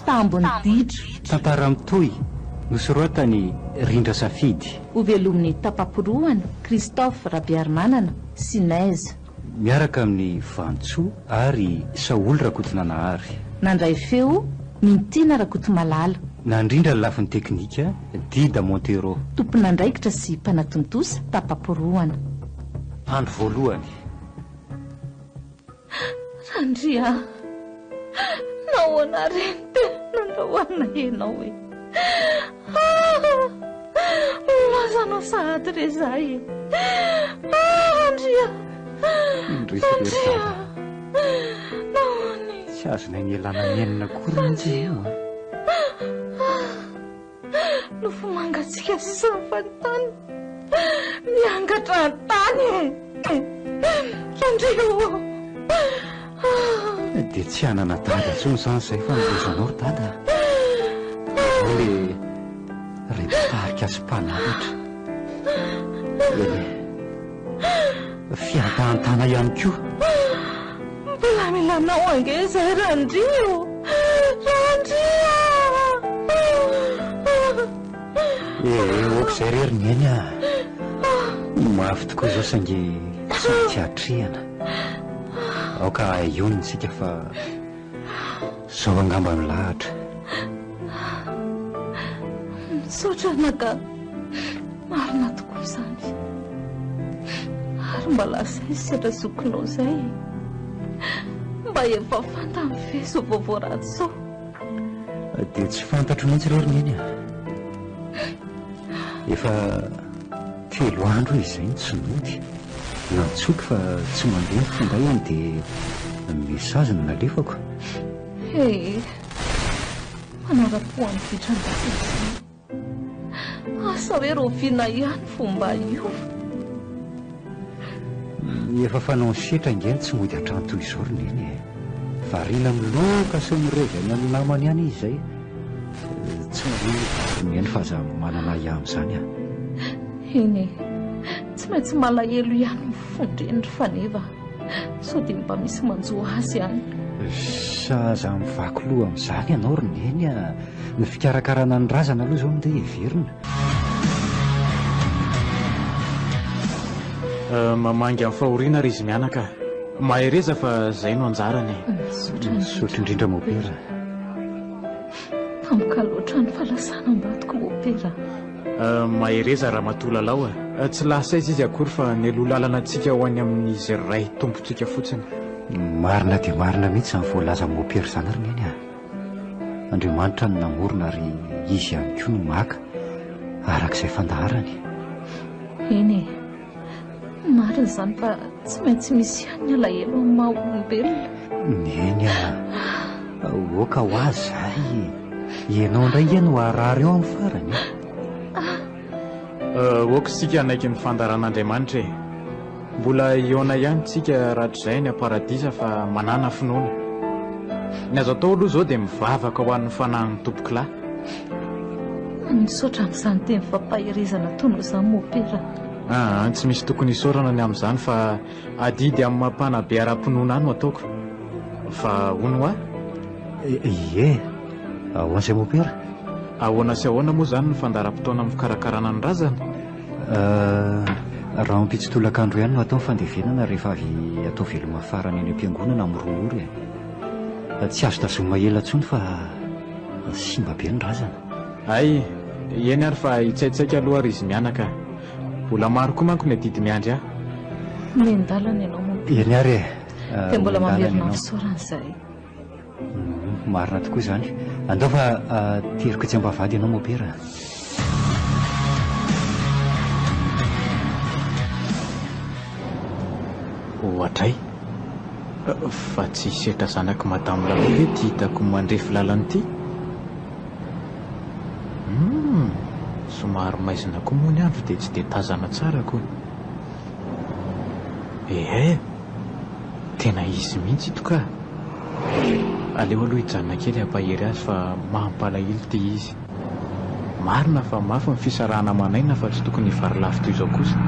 Tambin'ny ditra. Tantara mitohy, nosoratan'i Rindra Safidy. Hovelomin'i Tapaporohana, Christophe Rabearimanana, sy Naise. Miaraka amin'i Vantsoa ary Saholy Rakotonanahary. Nandray feo, Mintiana Rakotomalala. Nandrindra ny lafiny teknika, Dida Montero. Tompon'andraikitra sy mpanatontosa, Tapaporohana. Andro voalohany. Randria a! Nahoana re no tena nandao anay ianao e? Ah! Lazanao sahady re izahay e! Ah, Randria! Indrisy re ry Randria! Dada. Nahoana e? Tsy azonay nialana nenina akory mihitsy ianao a! Nofo mangatsiaka sisa ny fahitany. Miangatra an-tany e! Randria ô! Dia tsy hanana dada intsony izany izahay fa nilozanao ry dada a! Ianao ilay ray mpitarika sy mpananatra. Eny e! Fiantahantana ihany koa. Mbola mila anao ange izay Randria ô! Randria! Eh, ok izay re ry Neny a! Mafy tokoa izao saingy tsy maintsy atrehina. Aoka hahay hionona isika fa izao angamba no lahatra. Misaotra anaka. Marina tokoa izany. Ary mba lasa aiza setra zokinao izay e? Mba efa fantany ve izao vaovao ratsy izao? Dia tsy fantatro mihitsy re ry Neny a! Efa telo andro izy izay no tsy nody. Nantsoiko fa tsy mandeha ny finday any dia message no nalefako. He! Manara-po an'i Vitrandrasa izany. Asa hoe rahoviana ihany vao mba hiova? Efa fanaon'i Setra ange ny tsy mody hatrany toy izao ry Neny e! Variana miloka sy mirevy any amin'ny namany any izy izay. Tsy maninona ry Neny fa aza manana ahiahy amin'izany a! Eny e! Tsy maintsy malahelo ihany ny fon-dreny ry Faneva a! Sao dia mba misy manjo azy any. Sa aza mivaky loha amin'izany ianao ry Neny a! Ny fikarakarana ny razana aloha izao no ndeha heverina. Mamangy amin'ny fahoriana ry izy mianaka a! Mahereza fa izay no anjarany e! Misaotra indrindra. Misaotra indrindra Mopera. Tampoka loatra ny fahalasanam-badiko Mopera. Mahereza Ramatoa Lalao a! Tsy lasa aiza izy akory fa nialoha lalana antsika ho any amin'izy Ray Tompontsika fotsiny. Marina dia marina mihitsy izany voalazan'i Mopera izany ry Neny a! Andriamanitra no namorona ary Izy ihany koa no maka araka izay fandaharany. Eny e! Marina izany fa tsy maintsy misy ihany ny alahelo amin'ny maha olombelona. Neny a! Aoka ho azy izay e! Ianao indray ange no harary eo amin'ny farany e! Aoka isika hanaiky ny fandaharan'Andriamanitra e! Mbola hihaona ihany tsika rahatrizay any am-paradisa fa manàna finoana. Ny azo atao aloha izao dia mivavaka ho an'ny fanahin'ny tompokolahy. Misaotra amin'izany teny fampaherezana ataonao izany Mopera. Aa, tsy misy tokony hisaorana ny amin'izany fa adidy amin'ny maha mpanabe ara-pinoana ahy no ataoko. Fa hono hoa? Ie, ahoana izay Mopera? Ahoana sy ahoana moa izany ny fandaharam-potoana amin'ny fikarakarana ny razana? Rahampitso tolakandro ihany no atao ny fandevenana rehefa avy atao veloma farany any am-piangonana amin'ny roa ora e. Tsy azo tazomina ela intsony fa simba be ny razana. Hay, eny ary fa hitsaitsaika aloha ary izy mianaka. Mbola maro koa manko ny adidy miandry ahy. Miandalana ianao mompera. Eny ary e. Dia mbola mamerina ny fisaorana izahay. Marina tokoa izany. Andao fa teriko etsy am-bavahady ianao Mopera. Oadray! Fa tsy setra zanak'i Madame Lalao ve ity hitako mandrefy lalana ity? Humm! Somary maizina koa moa ny andro dia tsy dia tazana tsara koa. Ehe! Tena izy mihitsy ito ka! Aleo aloha hijanona kely hampahery azy fa mampalahelo ity izy. Marina fa mafy ny fisarahana aman'aina fa tsy tokony hivarilavo toy izao kosa.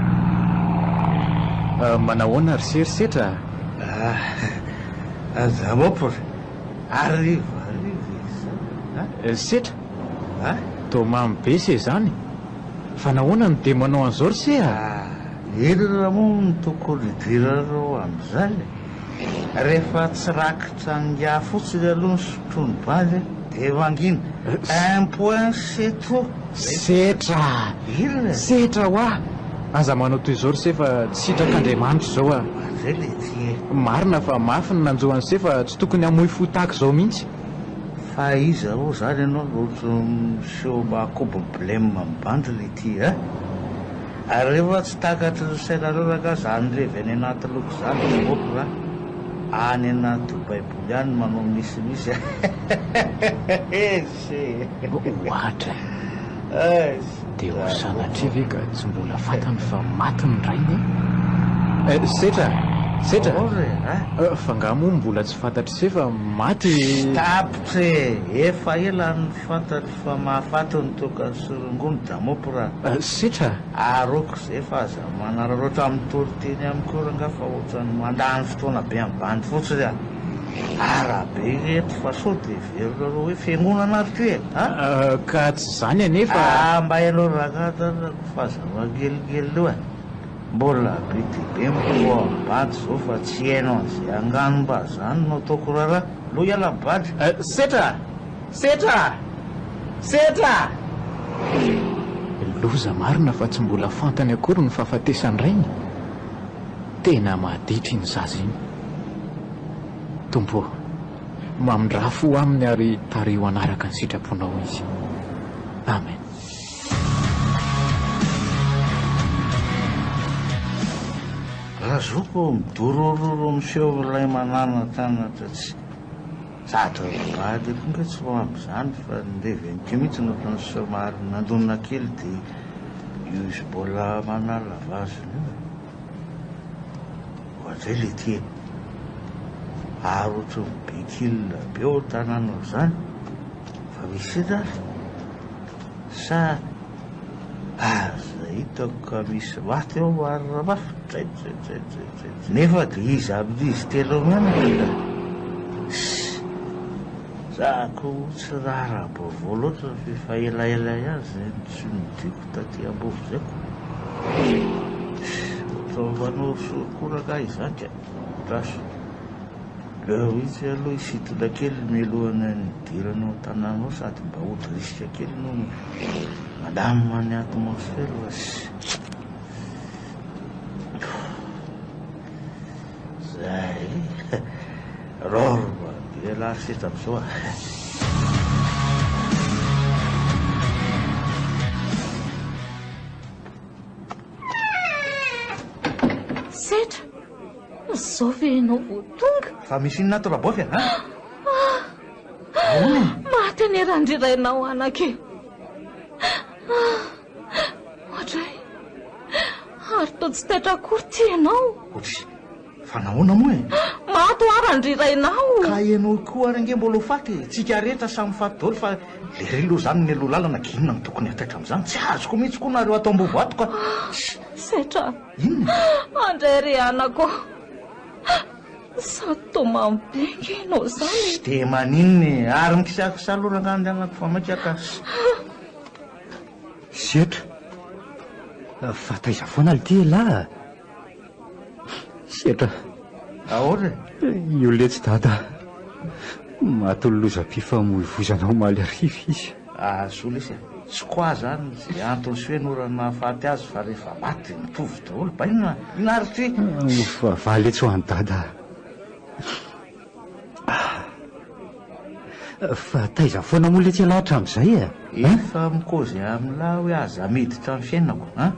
Manahoana ry se ry setra a? Ah, aza mopr, arivo arivo izany. Setra! A? Toa mamy be se zany. Fa nahoana no dia manao an'izao ry se a? Ah, inona moa no tokony hidirareo amin'izany e? Rehefa tsy rakitra an'ingahy fotsiny aloha ny sotroin'ny bandy dia mangina. Un point c'est tout. Setra! Inona e? Setra hoa! Aza manao toy izao ry se fa tsy sitrak'Andriamanitra izao a! Izay le ty e! Marina fa mafy ny nanjo an'i se fa tsy tokony hamoy fo tahaka izao mihitsy. Fa iza ho'a zany ianao no ohatran'ny miseho mahakobo blem amin'ny bandy le ty a! Ary rehefa tsy takatry ny sainareo rangaha zany revy any anaty loko zany dia ok ra! Any anaty baiboly any manao misimisy a! Ese! Ohatra e! Dia ho sanatria ve ka tsy mbola fantany fa maty ny rainy e? Setra! Setra! Fa nga moa mbola tsy fantatr'i se fa maty i. Tapitra e! Efa ela no fantatro fa mahafaty ny toaka sy rongony damopy ra. Setra! Aroako izay fa aza manararaotra mitory teny amiko eo rangaha fa ohatran'ny mandany fotoana be amin'ny bandy fotsiny a! Arabe ireto fa sao dia heverinareo hoe fiangonana ary ty e! A! Ka tsy izany anefa. Ah mba ianao rangaha tanako fa aza manelingelina eo e! Mbola be dia be ny mpiroa amin'ny bandy izao fa tsy haino an'izay anganom-bazaha no ataoko raharaha. Aleo hiala ny bandy. Setra! Setra! Setra! Loza marina fa tsy mbola fantany akory ny fahafatesan-drainy. Tena maditra iny zaza iny. Tompo ô, mamindrà fo aminy ary tariho hanaraka ny sitraponao izy. Amen. Razoky ô, midorororo miseho ilay mananatranatra tsy sady vady koa nge tsy ho amin'izany fa ny revy an'ity mihitsy no ohatran'ny somary nandona kely dia io izy mbola manala vazony io e. Ohatray le ty e. Ary ohatran'ny be kil be ao an-tanàna ao izany. Fa misy inona ary? Sa aza hitako ka misy maty ao ary ramafy. Dray dray dray dray dray. Nefa dia iza amin'izy telo mianaka ka. Ssy. Za koa tsy raharaha-baovao loatra fa efa elaela ihany izay no tsy nodiako taty Ambovo izay ko. Ohatran'ny manao sorokoraka ahy izany ka. Andraso. Leo mihitsy aloha hisintona kely mialohan'ny hidirana ao an-tanàna ao sady mba hody risque kely no mandamina ny atmosphère fa Zay. Rorba be lah seta amzao a. Setra, zao ve ianao vao tonga? Fa misy inona ato Rabofy a? Ahoana e? Maty anie Randrirainao anaka e. Oadray! Ary toa tsy taitra akory ity ianao. Ohatry, fa nahoana moa e? Maty hoa Randria rainao. Ka ianao koa ary ange mbola ho faty e! Tsika rehetra samy faty daholo fa lery aloha izany ny aloha lalana ka inona no tokony hataitra amin'izany? Tsy azoko mihitsy koa nareo ato ambovo ato ka! Setra! Inona e? Andray ry anako ô! Sady toa mamy be ange ianao izany e! Tsy dia maninona e! Ary mikisakisa aloha rangahy andehanako fa maika ka! Setra! Fa taiza foana lty elah a? Setra! Ahoana e? Io letsy dada a! Maty lozam-pifamoivoizana omaly hariva izy. Azo lesy a! Tsy quoi zany ze antony sy hoe ny ora nahafaty azy fa rehefa maty dia mitovy daholo bainina a! Inona ary ty? Mivavaha letsy ho an'i dada a! Fa taiza foana moa letsy ialahy hatramin'izay e? Efa mikozy amin'lah hoe aza miditra amin'ny fiainako an!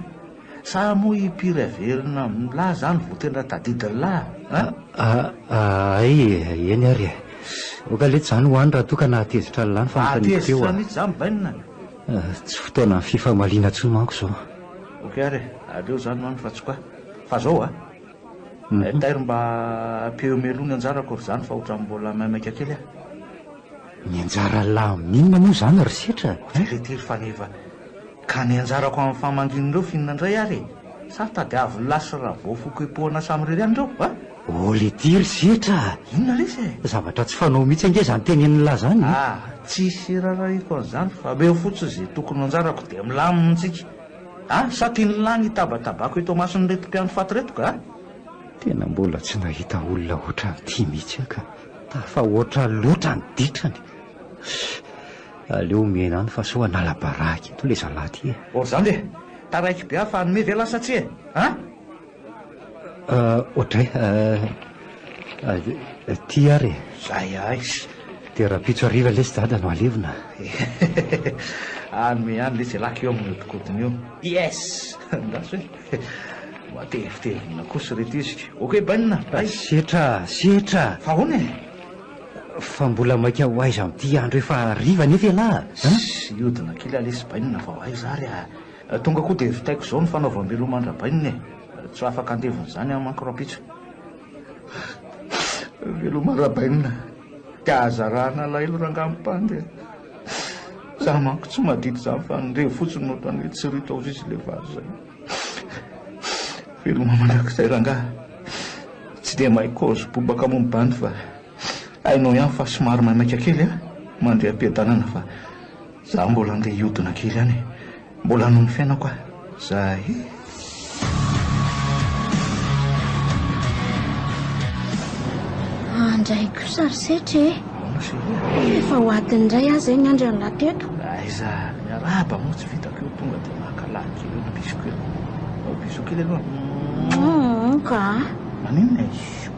Sa moa impiry averina amin'lah zany vao tena tadidin'lah an? Hay, eny ary e! Aoka letsy izany ho any raha toa ka nahatezitra an'lah ny fanontaniako teo a! Nahatezitra mihitsy zany bainina! Tsy fotoanan'ny fifamaliana intsony manko izao. Ok ary e! Aleo zany ho any fa tsy quoi! Fa zao a! Tairo mba ampeo mialoha ny anjarako ry zany fa ohatran'ny mbola maimaika kely aho. Ny anjara lahy amin'inona moa izany ry Setra a? Ohatry ilay tery faneva ka ny anjarako amin'ny famangian'ireo f'inona indray ary e? Sa tadiavin'ny lahy sy Ravaofoko hipohana samirery any ireo a? Oh letia ry Setra a! Inona lesy e? Zavatra tsy fanao mihitsy ange izany tenenin'lah izany e! Ah! Tsisy irarahiko an'izany fa omeo fotsiny izay tokony ho anjarako dia milamina tsika. A! Sa tian'lah ny hitabatabako eto imason'ireto mpiandry faty ireto ka? Tena mbola tsy nahita olona ohatran'ity mihitsy aho ka. Tafahoatra loatra ny ditrany. Aleo omena any fa sao hanala baraka eto ilay zalahy ity e. Or zany e! Taraiky be aho fa hanome ve lasa tsia e? An? Oadray, ty ary e. Zay aiza. Dia rahampitso hariva lesy dada no halevina. Hanome ihany lesy ialahy eo amin'ny hodikodiny io. Yes! Andraso e. Matevitevina kosa ireto izy. Ok bainina, bye. Setra, setra. Fa ahoana e? Fa mbola maika ho aiza amin'ity andro efa hariva anefa ialahy a? Hiodina kely aho lesy bainina fa ho aiza ary a. Tonga koa dia vitaiko izao ny fanaovam-beloma an-dRabainina e! Tsy ho afaka handevina izany aho manko rahampitso. Veloma Rabainina, dia aza arahana alahelo rangahy mpandy e! Za manko tsy madity izany fa ny revy fotsiny no ohatran'ny hoe tsy ritra ozy izy ilay vary izay. Veloma mandrakizay rangahy. Tsy dia mahay kôzy bobaka moa ny bandy fa hainao ihany fa somary maimaika kely a! Mandeha am-piadanana fa Za mbola andeha hiodina kely any e! Mbola hanao ny fiainako aho. Zay e! Andray kosa ry Setra e! Ahoana chérie a? Efa ho adiny iray aho izay niandry an'lah teto. Aiza, miarahaba moa tsy vitako eo tonga dia maka lahy kely eo bisou kely. Ao bisou kely aloha. Hum ka. Maninona e?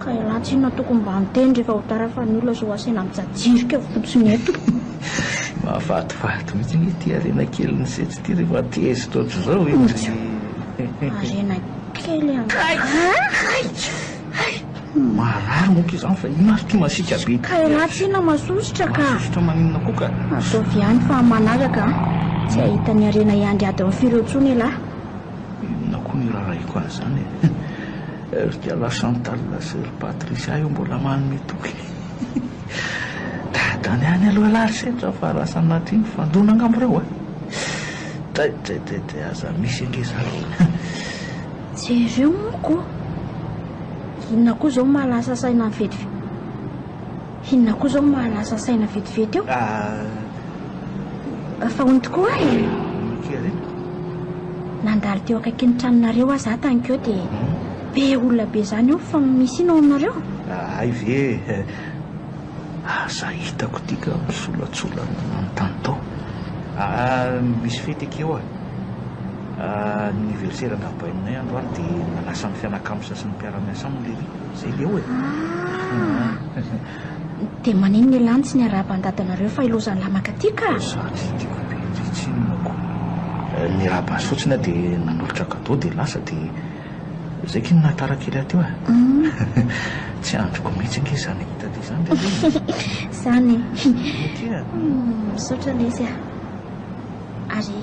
Ka ialahy tsinona tokony mba miteny rehefa ho tara fa ny olona zao asaina mijajirika fotsiny eto. Mahafatifaty mihitsy ange ity harena kelin'i Setsy ity rehefa tezitra ohatr'izao e. Harena kely angaha? Hay! Hay! Marary moa izany fa inona ary ity masiaka be ity? Ka ialahy tsinona masosotra ka. Masosotra maninona koa ka? Ataovy ihany fa manaraka an! Tsy hahita ny harena hiandry adiny firy eo intsony ialahy. Inona koa no irarahiko an'izany e? Ry kala Chantal sy ry Patricia io mbola manome toky. Dadany any aloha ialahy ry setra fa raha sanatria mifandona angamba ireo a! Dray dray dray dray aza misy ange izany. Jereo moa ko! Inona koa izao mahalasa saina vetivety Inona koa izao mahalasa saina vetivety eo? Fa hono tokoa aho e! Nandalo teo akaikin'ny tranonareo aho za tany keo dia be olona be izany eo fa misy inona ao aminareo? Hay ve e! Aza hitako ity ka misolatsolana nanontany tao. Misy fety akia eo e! Anniversaire an-drabainay androany dia nanasa ny fianakams sy ny mpiara-miasa aminy lery. Zay le eo e! Ah! Dia maninona ialahy no tsy niarahaba an'i dadanareo fa ilozan'i lamaka aty ka? Za tsy tiako be ndry tsinona ko. Niarahaba azy fotsiny aho dia nanolotra cadeau dia lasa dia zay ky no nahatara kely ahy teo e. Tsy andriko mihitsy ange izany hahita an'le izany ry aloha e. Izany e. Akia. Misaotra lesy a. Ary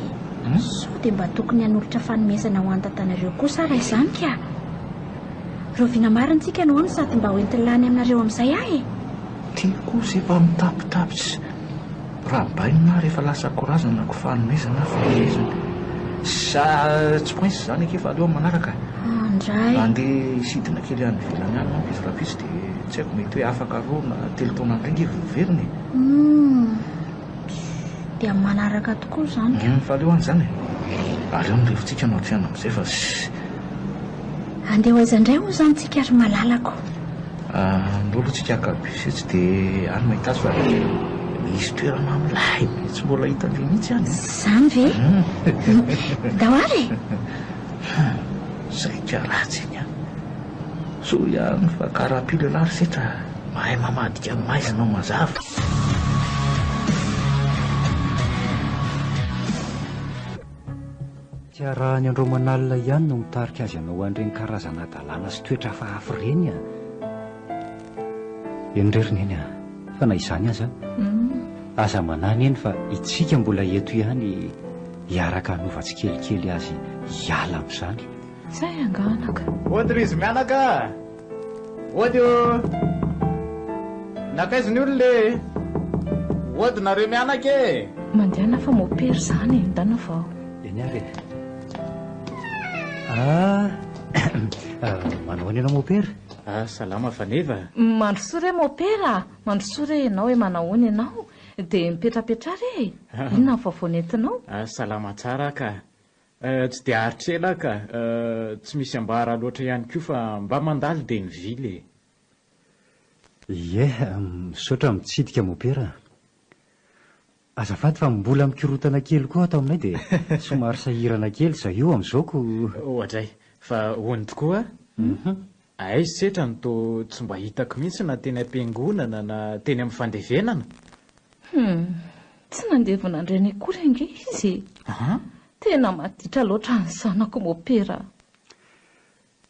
sao dia mba tokony hanolotra fanomezana ho an'i dadanareo kosa ara izany ka? Rahoviana marina tsika no any sady mba ho entin'ny lany aminareo amin'izay aho e! Ty kosa efa mitapitapy sy rahabaina aho rehefa lasa korazana ko fanomezana fanomezana. Sa tsy poince izany akia fa aleo amin'ny manaraka. Andray. Andeha hisidina kely any ivelany any manko izy rahampitso dia tsy haiko mety hoe afaka roa na telo taona indray nge vao hiverina e. Humm. Dia amin'ny manaraka tokoa izany ka. Fa aleo any izany e. Aleo ny rivotsika no atrehana amin'izay fa. Andeha ho aiza indray hono izany tsika ry malalako? Andao aloha tsika haka bus etsy dia any mahita azy fa misy toerana milay be tsy mbola hitan-dry mihitsy any. Izany ve? Ndao ary e! Saika ratsy iny an! Soa ihany fa karapilo ialahy ry setra a! Mahay mamadika ny maizina ho mazava. Tsy arahany andro aman'alina ihany no mitarika azy hanao an'ireny karazana hadalana sy toetra hafahafa ireny a! Eny re ry Neny a! Fa na izany aza, aza manahy Neny fa itsika mbola eto ihany hiaraka hanova tsikelikely azy hiala amin'izany. Zay angaha anaka. Ody ry izy mianaka a! Ody ô! Nankaiza ny olona e? Ody nareo mianaka e! Mandehana fa mopera izany e, ndana vao. Eny ary e. Ah, manao ahoana ianao mopera? Ah, salama Faneva. Mandrosoa re mopera a! Mandrosoa re ianao e, manahoana ianao? Dia mipetrapetraha re e! Inona ny vaovao nentinao? Salama tsara aho ka. Tsy dia haharitra ela aho ka. Tsy misy ambara loatra ihany koa fa mba mandalo dia nivily e. Ie, misaotra mitsidika mopera. Azafady fa mbola mikorontana kely koa ato aminay dia somary sahirana kely izay io amin'izao ko. Oadray, fa hono tokoa a! Aiza setra no toa tsy mba hitako mihitsy na teny am-piangonana na teny amin'ny fandevenana? Hum, tsy nandevina an-drainy akory ange izy e! Tena maditra loatra ny zanako mopera a!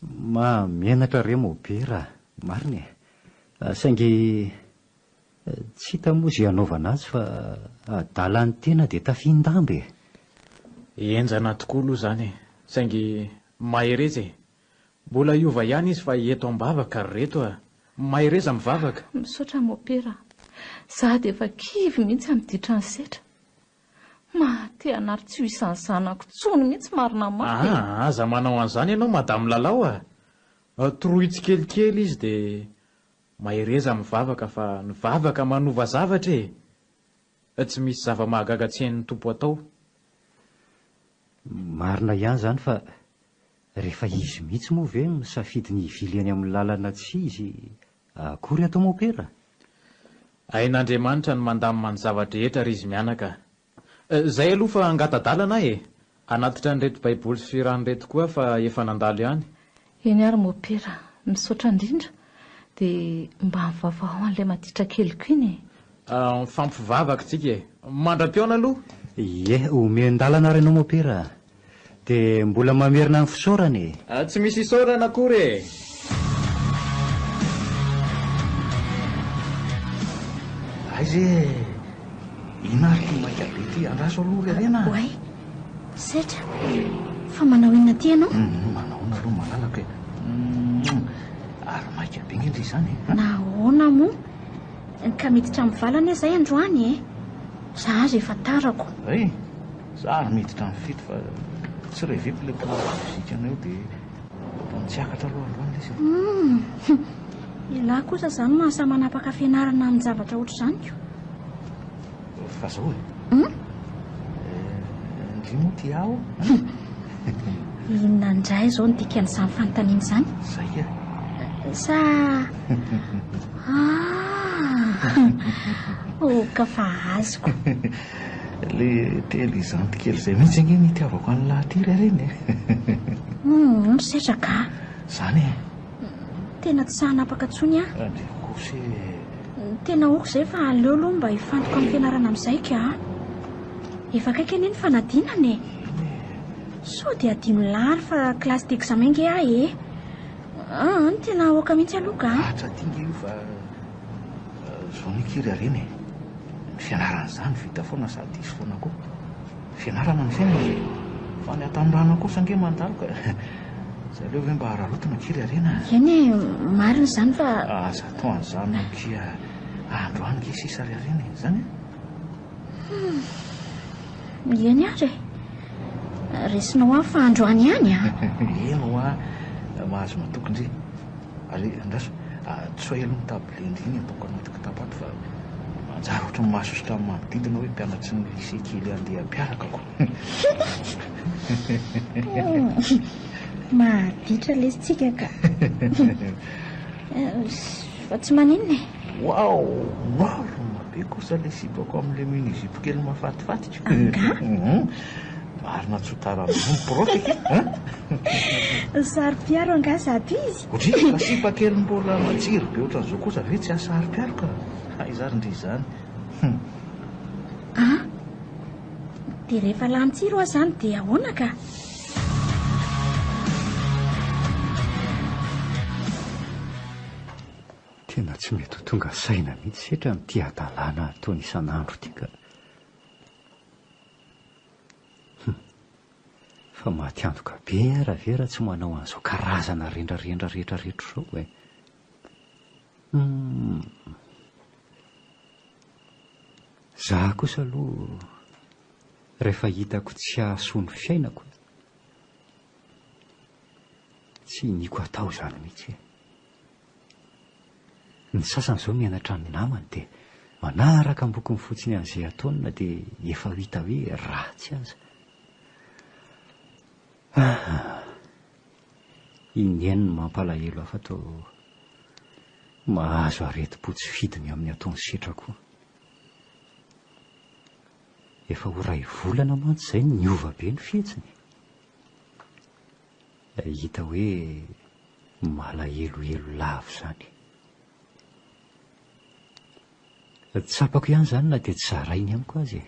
Mahamenatra re mopera a! Marina e! Saingy Tsy hita moa izay hanaovana azy fa adalan'ny tena dia tafihin-damba e! Henjana tokoa aloha izany e! Saingy mahereza e! Mbola hiova ihany izy fa eto am-bavaka ry reto a! Mahereza mivavaka! Misaotra mopera a! Za dia efa kivy mihitsy amin'ny ditran'ny setra. Maha te hanary tsy ho isan'ny zanako intsony mihitsy marina mafy e! Aa! Aza manao an'izany ianao madame Lalao a! Toroy tsikelikely izy dia Mahereza mivavaka fa ny vavaka manova zavatra e! Tsy misy zava-mahagaga tsy hain'ny Tompo atao. Marina ihany izany fa rehefa izy mihitsy moa ve misafidy ny hivily eny amin'ny lalana tsy izy akory atao mopera? Hain'Andriamanitra ny mandamina ny zava-drehetra ry izy mianaka a! Zay aloha fa hangata-dalana aho e! Hanatitra an'ireto baiboly sy rano ireto koa aho fa efa nandalo ihany. Eny ary mopera, misaotra indrindra, dia mba mivavahao an'ilay maditra keliko iny e! Mifampivavaka tsika e! Mandra-pihaona aloha! Ie, omen-dalana ary ianao mopera a! Dia mbola mamerina ny fisaorana e! Tsy misy isaorana akory e! Aiza e! Inona ary ity maika be ity? Andraso aloha ry Harena a! Oay! Setra! Fa manao inona aty ianao? Manahoana aloha malalako e! Ary maika be nge ndry izany e! Nahoana moa? Ka miditra amin'ny vala anie izay androany e! Za aza efa tarako. Hay! Za ary miditra amin'ny fito fa tsy reveko ilay prof physique anao io dia ohatran'ny tsy hiakatra aloha androany lesy e. Humm! Ialahy kosa izany mahasahy manapaka fianarana amin-javatra ohatr'izany ko. Fa zao e. Hum? Ndry moa tia aho an? Inona indray izao no dikan'izany fanontaniana izany? Zay e. Sa ah! Oka fa azoko. Le intelligente kely zay mihitsy ange ny itiavako an'lah ty ry reny e. Hum, setra ka. Zany e. Tena tsy sahy hanapaka intsony aho. Ndry kosa e. Tena ok izay fa aleo aloha mba hifantoka amin'ny fianarana amin'izay ka. Efa akaiky anie ny fanadinana e. Sao dia adino lary fa classe d'examen nge aho e. An, tena ok mihitsy aloha ka. Atra aty nge io fa zao ny kiry harena e. Ny fianarana izany vita foana sady hisy foana koa. Fianarana ny fiainana e. Fa ny hatanorana kosa ange mandalo ka. Tsy aleo ve mba araraotina akia ry Harena a! Eny e, marina izany fa. Aza atao an'izany akia androany nge sisa ry Harena e, izany an! Hum, eny ary e. Resinao aho fa androany ihany an! Eny hoa, mahazo matoky ndry. Ary andraso, tsoahy aloha ny tablier-ndry iny ataoko anaty kitapo ato fa manjary ohatran'ny mahasosotra ny manodidina hoe mpianatry ny lycée kely handeha hampiaraka ko. Maditra lesy tsika ka. Fa tsy maninona e. Waouh! Marina be kosa le sipako amin'le mini jupe kely mahafatifaty ko. Angaha? Marina tsy ho tara amin'io ny prof e! Hein? Saro-piaro angaha zato izy? Odry, fa sipa kely mbola matsiro be ohatran'izao kosa ve tsy hahasaro-piaro ka? Aiza ary ndry izany? Hum. Ah! Dia rehefa lany tsiro aho izany dia ahoana ka? Tena tsy mety ho tonga saina mihitsy setra amin'ity hadalana ataony isan'andro ity ka. Hum. Fa maty antoka be ara ve raha tsy manao an'izao karazana rendrarendra rehetra rehetra izao e? Hum. Za kosa aloha rehefa hitako tsy hahasoa ny fiainako tsy iniako atao izany mihitsy e. Ny sasany izao mianatra ny namany dia. Manaraka ambokony fotsiny an'izay ataony na dia efa hita hoe ratsy aza. Ah! I Neny no mampalahelo ahy fa toa mahazo aretim-po tsy fidiny amin'ny ataony setra koa. Efa ho iray volana mantsy izay no niova be ny fihetsiny. Hita hoe malahelohelo lava izany. Tsapako ihany izany na dia tsy zarainy amiko aza e.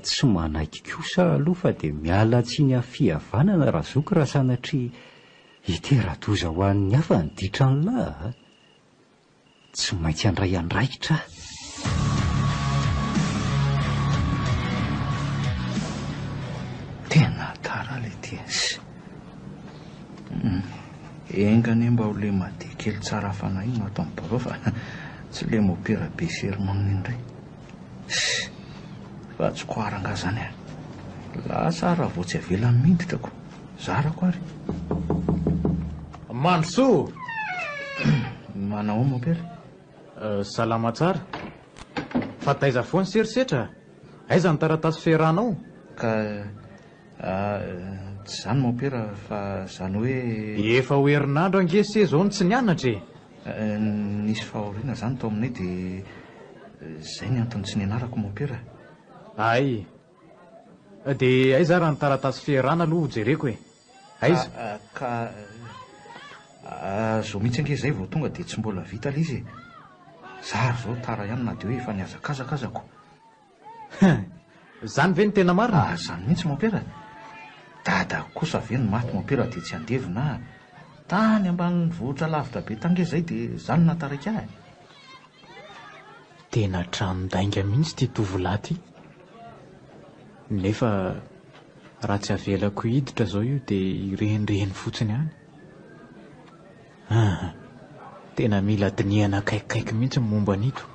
Tsy manaiky kosa aloha fa dia miala tsiny amin'ny fihavanana Razoky raha sanatria hitera-doza ho an'ny hafa ny ditran'lah a! Tsy maintsy handray andraikitra aho. Tena tara le ty e. Enga anie mba ho le made kely tsara fanahy no ato amin'ny birao fa tsy le mopera be sermon indray. Fa tsy koara angaha zany a. Lasa aho raha vao tsy avelany miditra ko. Zarako ary. Mandrosoa! Manao ahoana mompera? Salama tsara. Fa taiza foana sy herisetra? Aiza ny taratasy fiarahanao? Ka tsy izany mompera fa izany hoe. Efa ho herinandro ange se izao no tsy nianatra e! Nisy fahoriana izany tao aminay dia izay ny antony tsy nianarako mompera. Hay! Dia aiza ary ny taratasy fiarahana aloha ho jereko e? Aiza? Ka izao mihitsy ange izay vao tonga dia tsy mbola vita ilay izy e! Za ary izao tara ihany na dia hoe efa nihazakazaka aza ko. Hein! Izany ve no tena marina? Ah, izany mihitsy mompera. Dada kosa ve no maty mompera dia tsy handevina ah. Tany ambanivohitra lavitra be tany nge izay dia izany no nahataraiky ahy. Tena tranon-dainga mihitsy ity tovolahy ity. Nefa raha tsy avelako hiditra izao io dia hirenireny fotsiny any. Aa! Tena mila dinihana akaikikaiky mihitsy ny momba an'ito.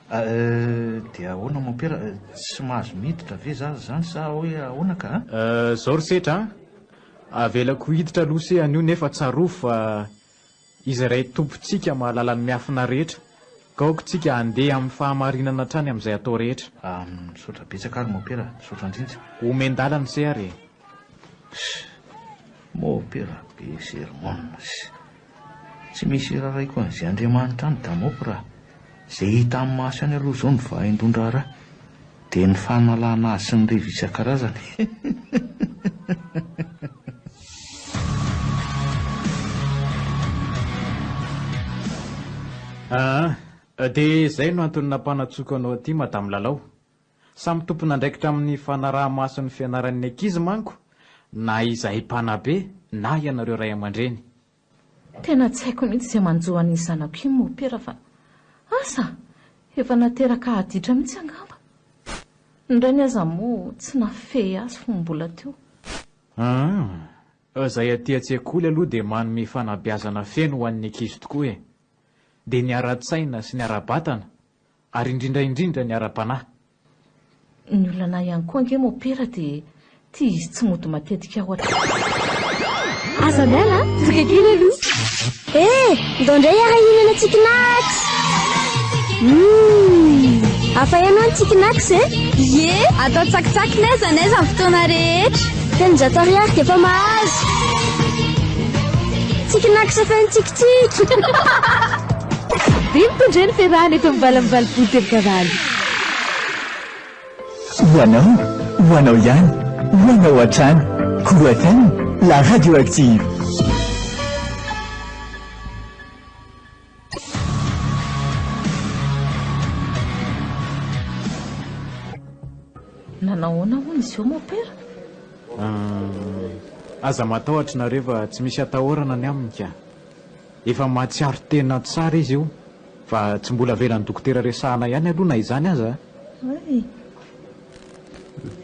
Dia ahoana mompera, tsy mahazo miditra ve za zany sa hoe ahoana ka a? Zao ry Setra a, avelako hiditra aloha se anio nefa tsarovy fa Izy iray Tompontsika mahalala ny miafina rehetra, ka aoka tsika handeha amin'ny fahamarinana hatrany amin'izay atao rehetra. Misaotra betsaka ary Mopera, misaotra indrindra. Omen-dalana se ary e. Ss, Mopera be sermon ss. Tsy misy iraraiko an'izay Andriamanitra any Damopra. Izay hita amin'ny maso ihany aloha izao no vaindohan-draharaha. Dia ny fanalana azy sy ny revy isan-karazany. Aa, dia izay no antony nampanantsoiko anao aty Madame Lalao. Samy tompon'andraikitra amin'ny fanaraha-maso ny fianaran'ny ankizy manko na izahay mpanabe na ianareo ray aman-dreny. Tena tsy haiko mihitsy izay manjo an'iny zanako iny mopera fa asa! Efa nateraka haditra mihitsy angamba. Ny rainy aza moa tsy nahafehy azy fony mbola teo. Aa! Izay aty an-tsekoly aloha dia manome fanabeazana feno ho an'ny ankizy tokoa e! Dia ny ara-tsaina sy ny ara-batana ary indrindra indrindra ny ara-panahy. Ny olana ihany koa ange mopera dia tia izy tsy mody matetika ao an-trano. Aza miala a! Tonga kely aloha. Eh! Ndao indray hiara-hihinana Tsikinax! Humm! Hafa ihany hoa ny Tsikinax e! Ie! Atao tsakitsaky n'aiza n'aiza amin'ny fotoana rehetra. 300 ariary dia efa mahazo. Tsikinax feno tsikitsiky! Dia mitondra ny fiarahana eto amin'ny 88.8. Ho anao, ho anao ihany, ho anao hatrany. Kolo FM, la radio active. Nanao ahoana hono izy io mopera? Aza matahotra nareo fa tsy misy atahorana ny aminy ka. Efa mahatsiaro tena tsara izy io fa tsy mbola avelan'ny dokotera resahana ihany aloha na izany aza a! Hay!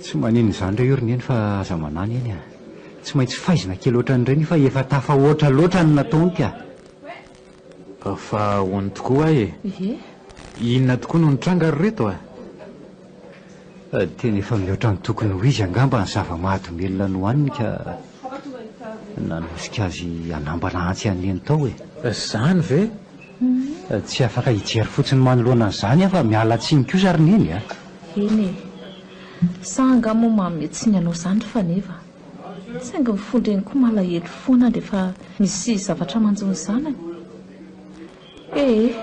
Tsy maninona izany re io ry Neny fa aza manahy Neny a! Tsy maintsy faizina kely ohatran'ireny io fa efa tafahoatra loatra ny nataony ka! Fa ahoany tokoa ahy e! Ie! Inona tokoa no nitranga ry reto a? Tena efa mihoatra ny tokony ho izy angamba ny zava-mahadomelina nohaniny ka nanosika azy hanambana antsy an'i Neny tao e! Izany ve? Tsy afaka hijery fotsiny manoloana an'izany aho fa miala tsiny kosa ry Neny a! Eny e! Sa angaha moa manome tsiny anao izany ry Faneva? Saingy ny fon-dreny koa malahelo foana rehefa misy zavatra manjo ny zanany. Ee,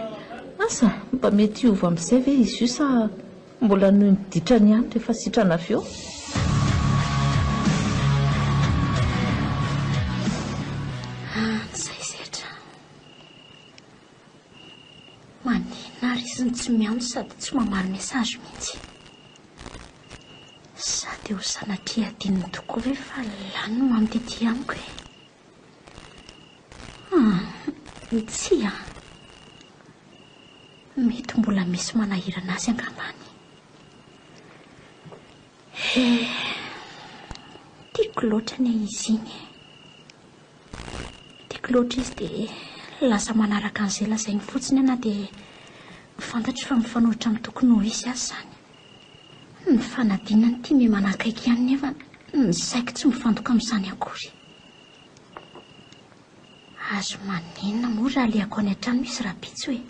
asa mba mety hiova amin'izay ve izy io sa mbola noho ny ditrany ihany rehefa sitrana avy eo? Antsay setra. Maninona ary izy no tsy miantso sady tsy mamaly message mihitsy? Sa dia ho sanatria adinony tokoa ve fa lany ny mamy tety amiko e? Ah, tsia. Mety mbola misy manahirana azy angamba any. He, tiako loatra anie izy iny e. Tiako loatra izy dia lasa manaraka an'izay lazainy fotsiny aho na dia fantatro fa mifanohitra amin'ny tokony ho izy aza izany. Ny fanadinana ity miha manakaiky ihany nefa ny saiko tsy mifantoka amin'izany akory. Azo maninona moa raha alehako any an-trano izy rahampitso e?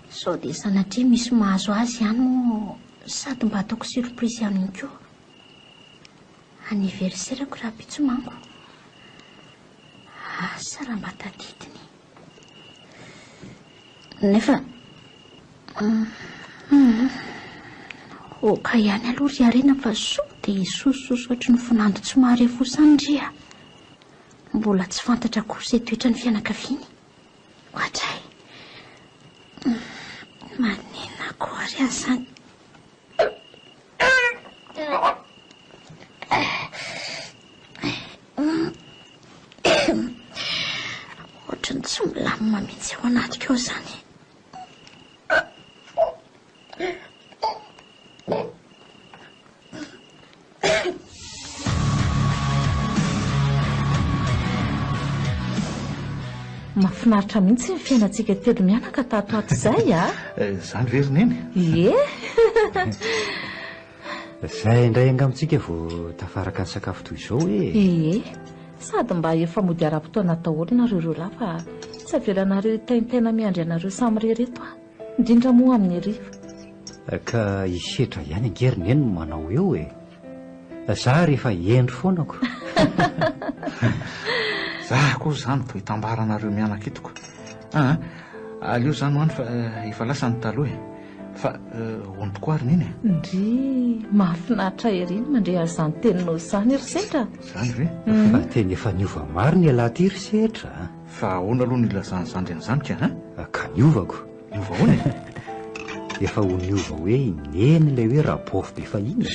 Sao dia sanatria misy mahazo azy ihany moa sady mba ataoko surprise aminy koa. Anniversaire-ko rahampitso manko. Asa raha mba tadidiny. Nefa Ok ihany aloha ry Harena fa sao dia hisosososo ohatry ny finando tsy mahare fosa any ry a. Mbola tsy fantatra akory izay toetran'ny fianakaviany. Ohatray. Manenina koa ary aho izany. Ohatran'ny tsy milamina mihitsy ao anatiko ao izany. Mahafinaritra mihitsy ny fiainantsika telo mianaka tato ato izay a! Izany ve ry Neny? Ie! Izay indray angamba tsika vao tafaraka nisakafo toy izao e! Ie! Sady mba efa mody ara-potoana daholo nareo roa lahy fa tsy avelanareo hitaintaina miandry anareo samirery eto aho, indrindra moa amin'ny hariva. Ka i Setra ihany ange ry Neny no manao eo e! Za ary efa hendry foana ko! Za koa izany vao hitambaranareo mianaka eto ko! Aa! Aleo izany ho any fa efa lasa ny taloha e! Fa hono tokoa ary Neny e! Ndrii! Mahafinaritra ery ny mandre an'izany teninao izany ry Setra! Izany ve? Fa tena efa niova marina ialahy ity ry Setra a! Fa ahoana aloha no ilazan'ny zandry an'izany ka a? Ka niovako. Niova ahoana e? Efa ho niova hoe i Neny ilay hoe Rabofy be fahiny e!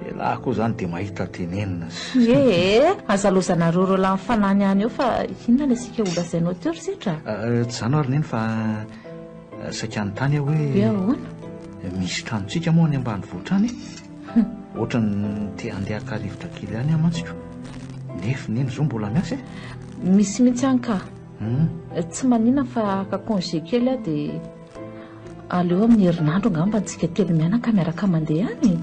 Elah koa izany dia mahita tenenina. Ie e! Aza lozanareo roalahy mifanany any eo fa inona ilay saika holazainao teo ry Setra? Tsy izany ary Neny fa saika hanontany aho hoe. Hoe ahoana? Misy tranontsika moa any ambanivohitra any e? Ohatran'ny te handeha haka rivotra kely any aho mantsy ko. Nefy Neny izao mbola miasa e? Misy mihitsy any ka. Tsy maninona fa haka congé kely aho dia aleo amin'ny herinandro angamba antsika telo mianaka miaraka mandeha any e!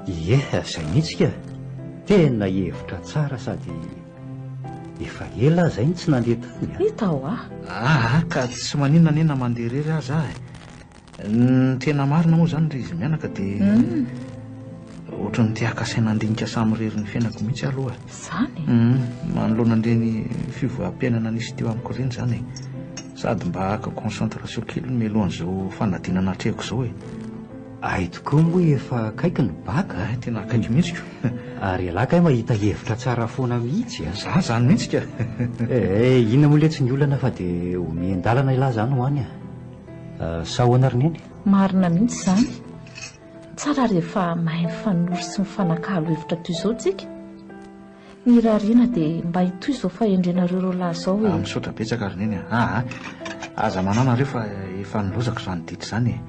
Ie, izay mihitsy ka! Tena hevitra tsara sady efa ela aho izay no tsy nandeha tany a! Hita hoa! Aa ka tsy maninona anie na mandeha irery aza aho e! Ny tena marina moa izany ry izy mianaka dia ohatran'ny te haka saina handinika samirery ny fiainako mihitsy aloha e. Izany e? Manoloana an'ireny fiovam-piainana nisy teo amiko ireny izany e. Sady mba haka concentration kely mialohan'izao fanadinana atrehiko izao e. Hay tokoa moa efa akaiky ny bac a! Hay tena akaiky mihitsy ko! Ary ialahy kay mahita hevitra tsara foana mihitsy a! Za izany mihitsy ka! Eh, inona moa letsy ny olana fa dia omen-dalana ialahy izany ho any a! Sa ahoana ry Neny? Marina mihitsy izany. Tsara rehefa mahay mifanoro sy mifanakalo hevitra toy izao tsika. Ny irariana dia mba hitohy izao fahendrenareo roalahy izao e. Ah, misaotra betsaka ry Neny a. Aa, aza manahy nareo fa efa nilozako izany ditra izany e.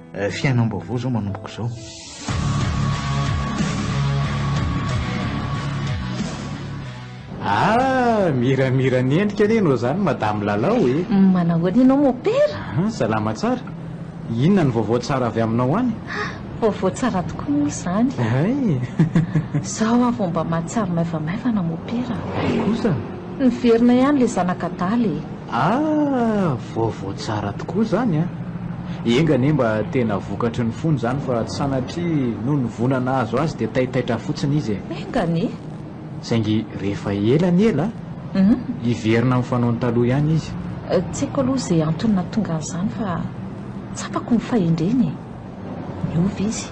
Fiainam-baovao izao manomboka izao. Ah, miramira ny endrika anie ianao izany Madame Lalao e! Manahoana ianao Mopera? Ah, salama tsara. Inona ny vaovao tsara avy aminao any? Ah, vaovao tsara tokoa moa izany. Hay! Izao aho vao mba mahatsiaro maivamaivana Mopera. Hay kosa! Niverina ihany ilay zanak'adala e! Ah, vaovao tsara tokoa izany an! Enga anie mba tena vokatry ny fony izany fa tsy sanatria noho ny vola nahazo azy dia taitaitra fotsiny izy e! Enga anie! Saingy rehefa ela ny ela, hiverina amin'ny fanaony taloha ihany izy. Tsy haiko aloha izay antony nahatonga an'izany fa tsapako ny fahendreny e! Niova izy.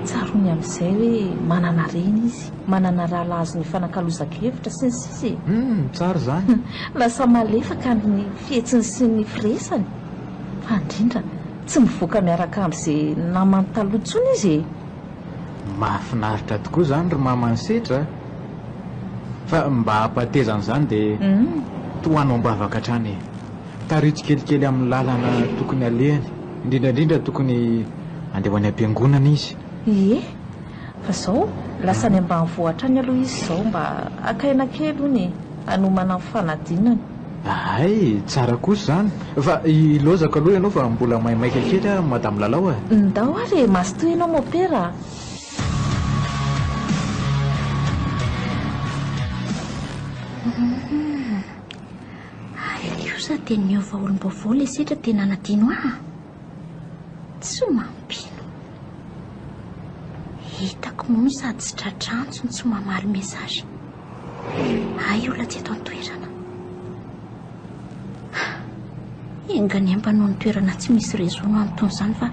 Tsaroany amin'izay hoe manana reny izy, manana rahalahy azony ifanakalozan-kevitra, sy ny sisa e! Humm, tsara izany. Lasa malefaka ny fihetsiny sy ny firesany. Fa indrindra, tsy mivoaka miaraka amin'izay namany taloha intsony izy e! Mahafinaritra tokoa izany ry maman'i Setra a! Fa mba hampateza an'izany dia tohano am-bavaka hatrany e! Tariho tsikelikely amin'ny lalana tokony alehany, indrindra indrindra tokony handeha ho any am-piangonana izy. Ie, fa izao lasa any ambanivohitra any aloha izy izao mba haka aina kely hono e, hanomana ny fanadinany. Hay, tsara kosa izany. Fa ilaozako aloha ianao fa mbola maimaika kely aho Madame Lalao a. Ndao ary e, mazotoa ianao Mopera a. Ary kosa dia niova olom-baovao ilay setra dia nanadino ahy. Tsy mampino. Hitako moa no sady tsy tratra antso no tsy mamaly message. Hay olona tsy eto an-toerana. Enga anie mba noho ny toerana tsy misy réseau no anton'izany fa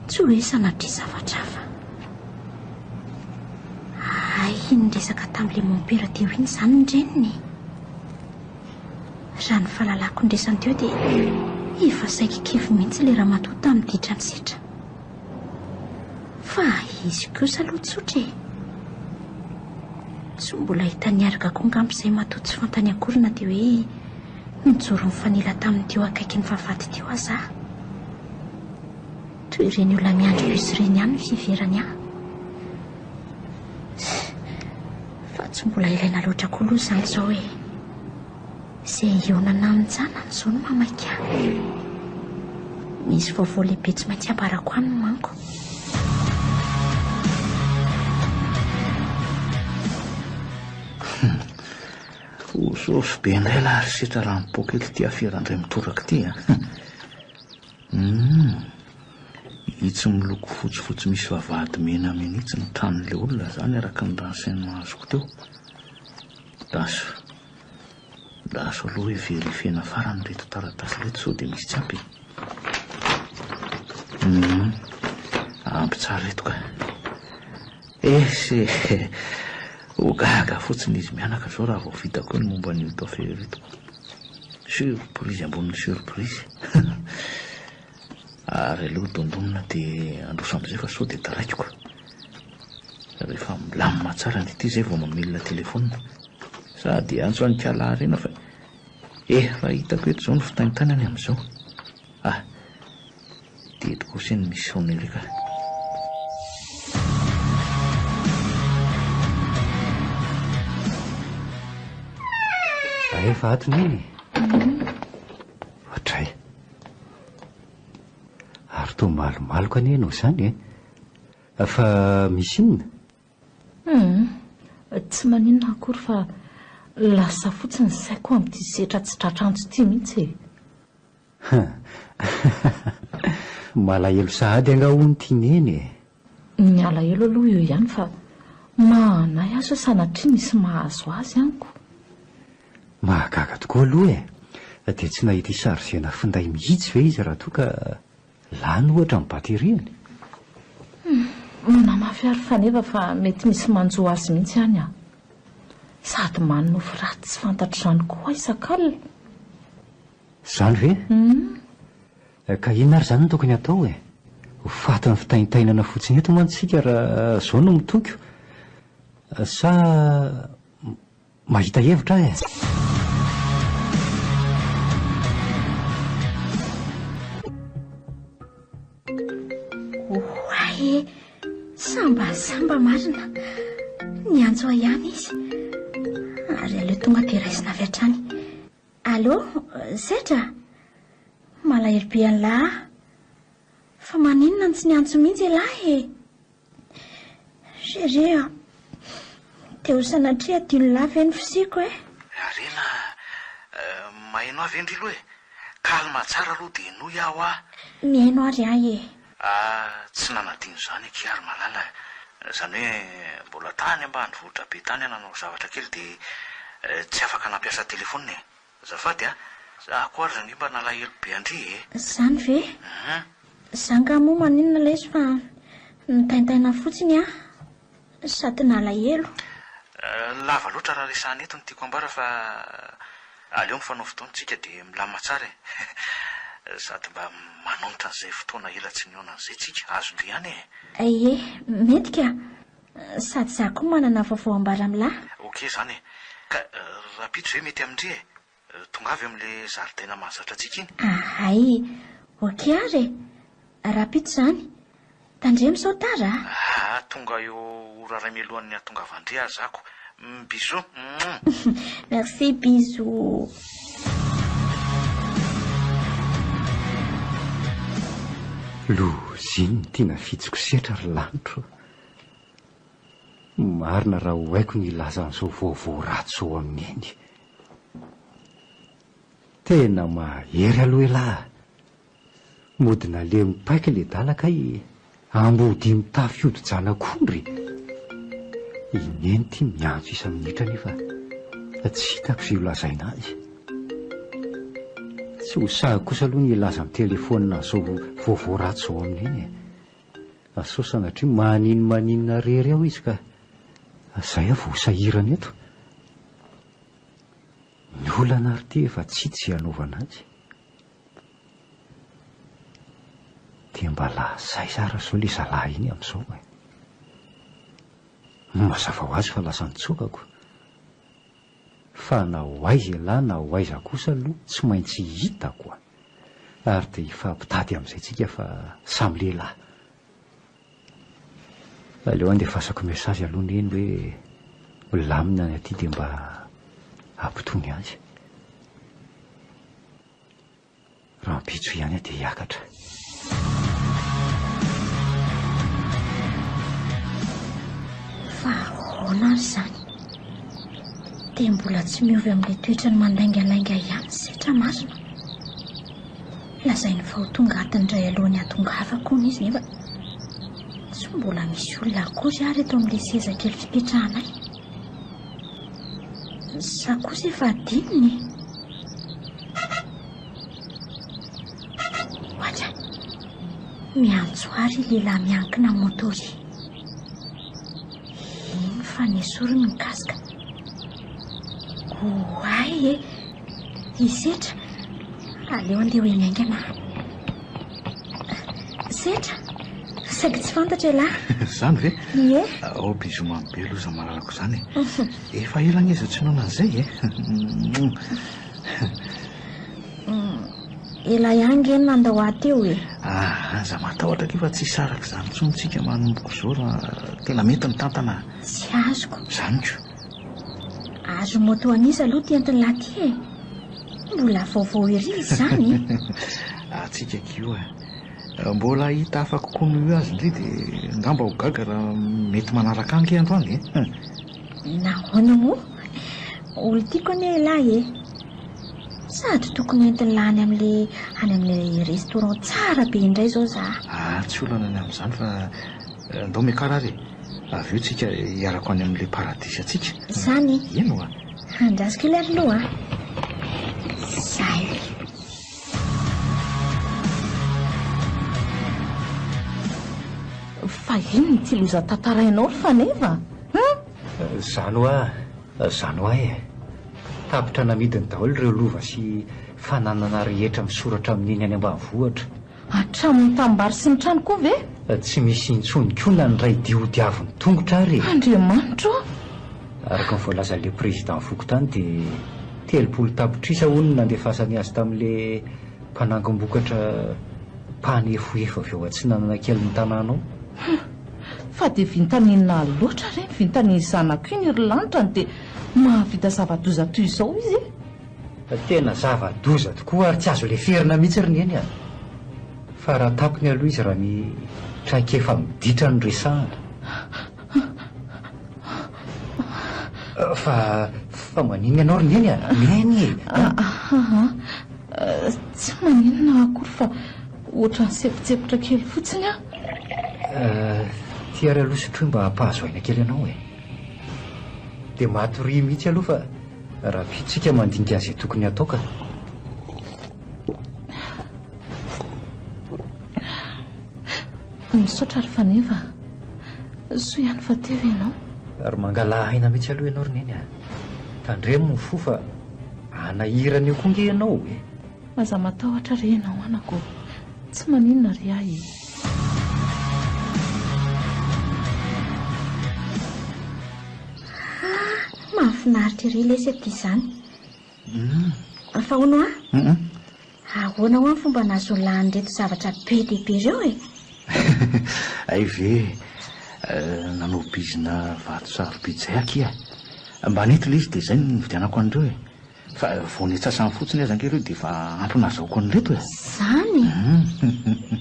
tsy hoe sanatria zavatra hafa. Hay niresaka tamin'ilay mompera teo iny izany ny reniny e. Raha ny fahalalako ny resany teo dia efa saiky kivy mihitsy ilay ramatoa tamin'ny ditran'i Setra. Fa izy kosa aloha tsotra e. Tsy mbola hita niaraka koa angamba izay matoa tsy fantany akory na dia hoe nijoro nifanila taminy teo akaikin'ny vavahady teo aza aho. Toy ireny olona miandry bus ireny ihany ny fiheverany ahy. Fa tsy mbola ilaina loatra koa aloha izany izao e. Izay hihaonana amin-janany izao no mahamaika ahy. Misy vaovao lehibe tsy maintsy ambarako aminy manko. Ho saosy be indray lahy ry setra raha mipoaka eto ity afera indray mitoraka ity a. Humm. Itsy miloko fotsifotsy misy vavahady menamena itsy ny tranon'ilay olona izany araka ny renseignement azoko teo. Lasa. Lasa aloha hi-verifier-na farany ireto taratasy ireto sao dia misy tsy ampy e. Humm. Ampy tsara ireto ka. Esy e. Ho gaga fotsiny izy mianaka izao raha vao vitako eo ny momba an'io affaire io. Surprise ambonin'ny surprise. Ary aleo dondonina dia handroso amin'izay fa sao dia taraikiko. Rehefa milamina tsara ny ity izay vao mamelona telephone. Sady hiantso an'i Kala Harena fa efa hitako eto izao ny fitaintainany amin'izao. Ah! Dia eto kosa iny misy sonnerie ka. Efa ato neny e. Ohatray. Ary toa malomaloka anie ianao izany e. Fa misy inona? Hum, tsy maninona akory fa lasa fotsiny ny saiko amin'ity zetra tsy tratr'antso ity mihitsy e. Malahelo sahady angaha hono ity neny e? Ny alahelo aloha eo ihany fa mahanahy aho sao sanatria misy mahazo azy amiko. Mahagaga tokoa aloha e! Dia tsy nahita hi-charger-na finday mihitsy ve izy raha toa ka lany ohatra ny batterie-ny? Hum, manamafy ary faneva fa mety misy manjo azy mihitsy any aho. Sady manonofy ratsy tsy fantatro izany koa aho isak'alina. Izany ve? Hum. Ka inona ary izany no tokony hatao e? Ho fatin'ny fitaintainana fotsiny eto mantsy isika raha izao no mitoko. Sa mahita hevitra aho e? Oay e! Sambasamba marina! Niantso ahy ihany izy. Ary aleo tonga dia raisina avy hatrany. Allô, Setra? Malahelo be an'lah aho. Fa maninona no tsy niantso mihitsy elah e? Chérie a, dia ho sanatria adinon'lah ve ny fisiako e? Harena a, Maheno ahy ve ndry aloha e? Calme tsara aloha dia henoy aho ah! Mihaino ary ahy e! Ah, tsy nanadino izany akia ry Malala e! Izany hoe mbola tany ambanivohitra be tany aho nanao zavatra kely dia tsy afaka nampiasa telephone e! Azafady a! Za koa ary zange mba nalahelo be an-dry e! Izany ve? Hum. Za angaha moa maninona ilay izy fa nitaintaina fotsiny aho sady nalahelo. Lava loatra raha resahana eto ny tiako ambara fa aleo mifanao fotoana tsika dia milamina tsara e! Sady mba manonitra an'izay fotoana ela tsy nihaonana izay tsika, azon-dry ihany e! Ie, mety ka! Sady za koa manana vaovao ambara amin'lah. Ok zany e! Ka rahampitso ve mety amin-dry e? Tongava eo amin'le zaridaina mahazatra antsika iny. Ahay! Ok ary e! Rahampitso izany. Tandremo sao tara a! Aa tonga eo ora iray mialohan'ny hahatongavan-dry aza ako. Bisous! Merci bisous! Loza iny ity nafitsiko setra ry lanitro. Marina raha ho haiko ny hilaza an'izao vaovao ratsy izao amin'i Neny. Tena mahery aloha elah a! Mody nalemy paika ledala kay ambodia mitafy hodi-janak'ondry e! I Neny ity miantso isa-minitra nefa tsy hitako izay ho lazaina azy. Tsy ho sahy kosa aloha ny hilaza amin'ny telefaonina an'izao vaovao ratsy izao amin'i Neny e! Sao sanatria maninomaninona rery ao izy ka izay aho vao ho sahirana eto. Ny olana ary ity efa tsy hita izay hanaovana azy. Dia mba lasa aiza ary izao ilay zalahy iny amin'izao e? Mazava ho azy fa lasa nitsokako. Fa na ho aiza ialahy na ho aiza kosa aloha tsy maintsy hitako a! Ary dia hifampitady amin'izay tsika fa samy lehilahy. Aleo andefasako message aloha neny hoe milamina ny aty dia mba ampitony azy. Rahampitso ihany aho dia hiakatra. Fa ahoana ary izany? Dia mbola tsy miovy amin'ilay toetrany mandaingalainga ihany setra marina. Lazainy fa ho tonga adiny iray alohan'ny hahatongavako hono izy nefa tsy mbola misy olona akory ary eto amin'ilay seza kely fipetrahanay. Sa kosa efa adinony e? Ohatra, miantso ahy ry lehilahy miankina amin'ny moto ry. Iny fa nesoriny ny casque. Oay e! I Setra, aleo andeha ho eny haingana. Setra, saingy tsy fantatra ialahy. Izany ve? Ie. Ao bisous mamy be loza malalako izany e. Efa ela anie izao tsy noana an'izay e. Ela ihany nge no nandao ahy teo e. Ah, aza matahotra akia fa tsy hisaraka izany intsony tsika manomboka izao raha tena mety ny tantana. Tsy azoko. Izany ko. Ary moto an'iza aloha ty entin'lah ty e? Mbola vaovao ery izy izany e! Antsika akia io e. Mbola hahita hafa kokoa noho io azy ndry dia angamba ho gaga raha mety manaraka ahy ange androany e. Nahoana moa? Olon-tiako anie elah e! Sady tokony entin'lah any amin'le any amin'ilay restaurant tsara be indray izao za. Ah, tsy olana ny amin'izany fa ndao miakara ary e! Avy eo tsika hiarako any amin'ilay paradisa tsika. Zany e! Eny oa! Andraso kely ary aloha a! Zay! Fa inona ity loza tantarainao ry Faneva? Hum! Zany hoa, zany hoa e! Tapitra namidiny daholo ireo lova sy fananana rehetra misoratra amin'iny any ambanivohitra. Hatramin'ny tanimbary sy ny trano koa ve? Tsy misy intsony koa na ny iray diodiavin'ny tongotra ary e! Andriamanitra ô! Araka ny voalazan'ilay président fokontany dia 30 tapitrisa hono no nandefasany azy tamin'ilay mpanangom-bokatra mpanefoefo avy ao atsinanana kelin'ny tanàna ao. Hum! Fa dia vintaninona loatra re ny vintanin'ny zanako iny ry lanitra no dia mahavita zava-doza toy izao izy e! Tena zava-doza tokoa ary tsy azo leferina mihitsy ry Neny a! Fa raha tampony aloha izy raha ny traikefa miditra no resahana. Fa. Fa maninona ianao ry Neny a? Neny e! Aa, tsy maninona akory fa ohatran'ny sempontsempotra kely fotsiny aho. Ty ary aloha sotroy mba hampahazo aina kely anao e. Dia matoria mihitsy aloha fa rahampitso isika mandinika an'izay tokony hatao ka. Misaotra ry Faneva a! Soa ihany fa teo ianao. Ary mangalà aina mihitsy aloha ianao ry Neny a! Tandremo ny fo fa hanahirana eo koa nge ianao e! Aza matahotra re ianao anako ô! Tsy maninona re ahy e! Ah! Mahafinaritra ery lesy aty izany. Fa hono hoa? Ahoana hoa ny fomba nahazoan'lah an'ireto zavatra be dia be ireo e? Hay ve nanao bizina vato sarobidy izay akia? Mba nety ilay izy dia izay no nividianako an'ireo e! Fa vao ny antsasany fotsiny aza ange ireo dia efa ampy nahazahoako an'ireto e! Izany e!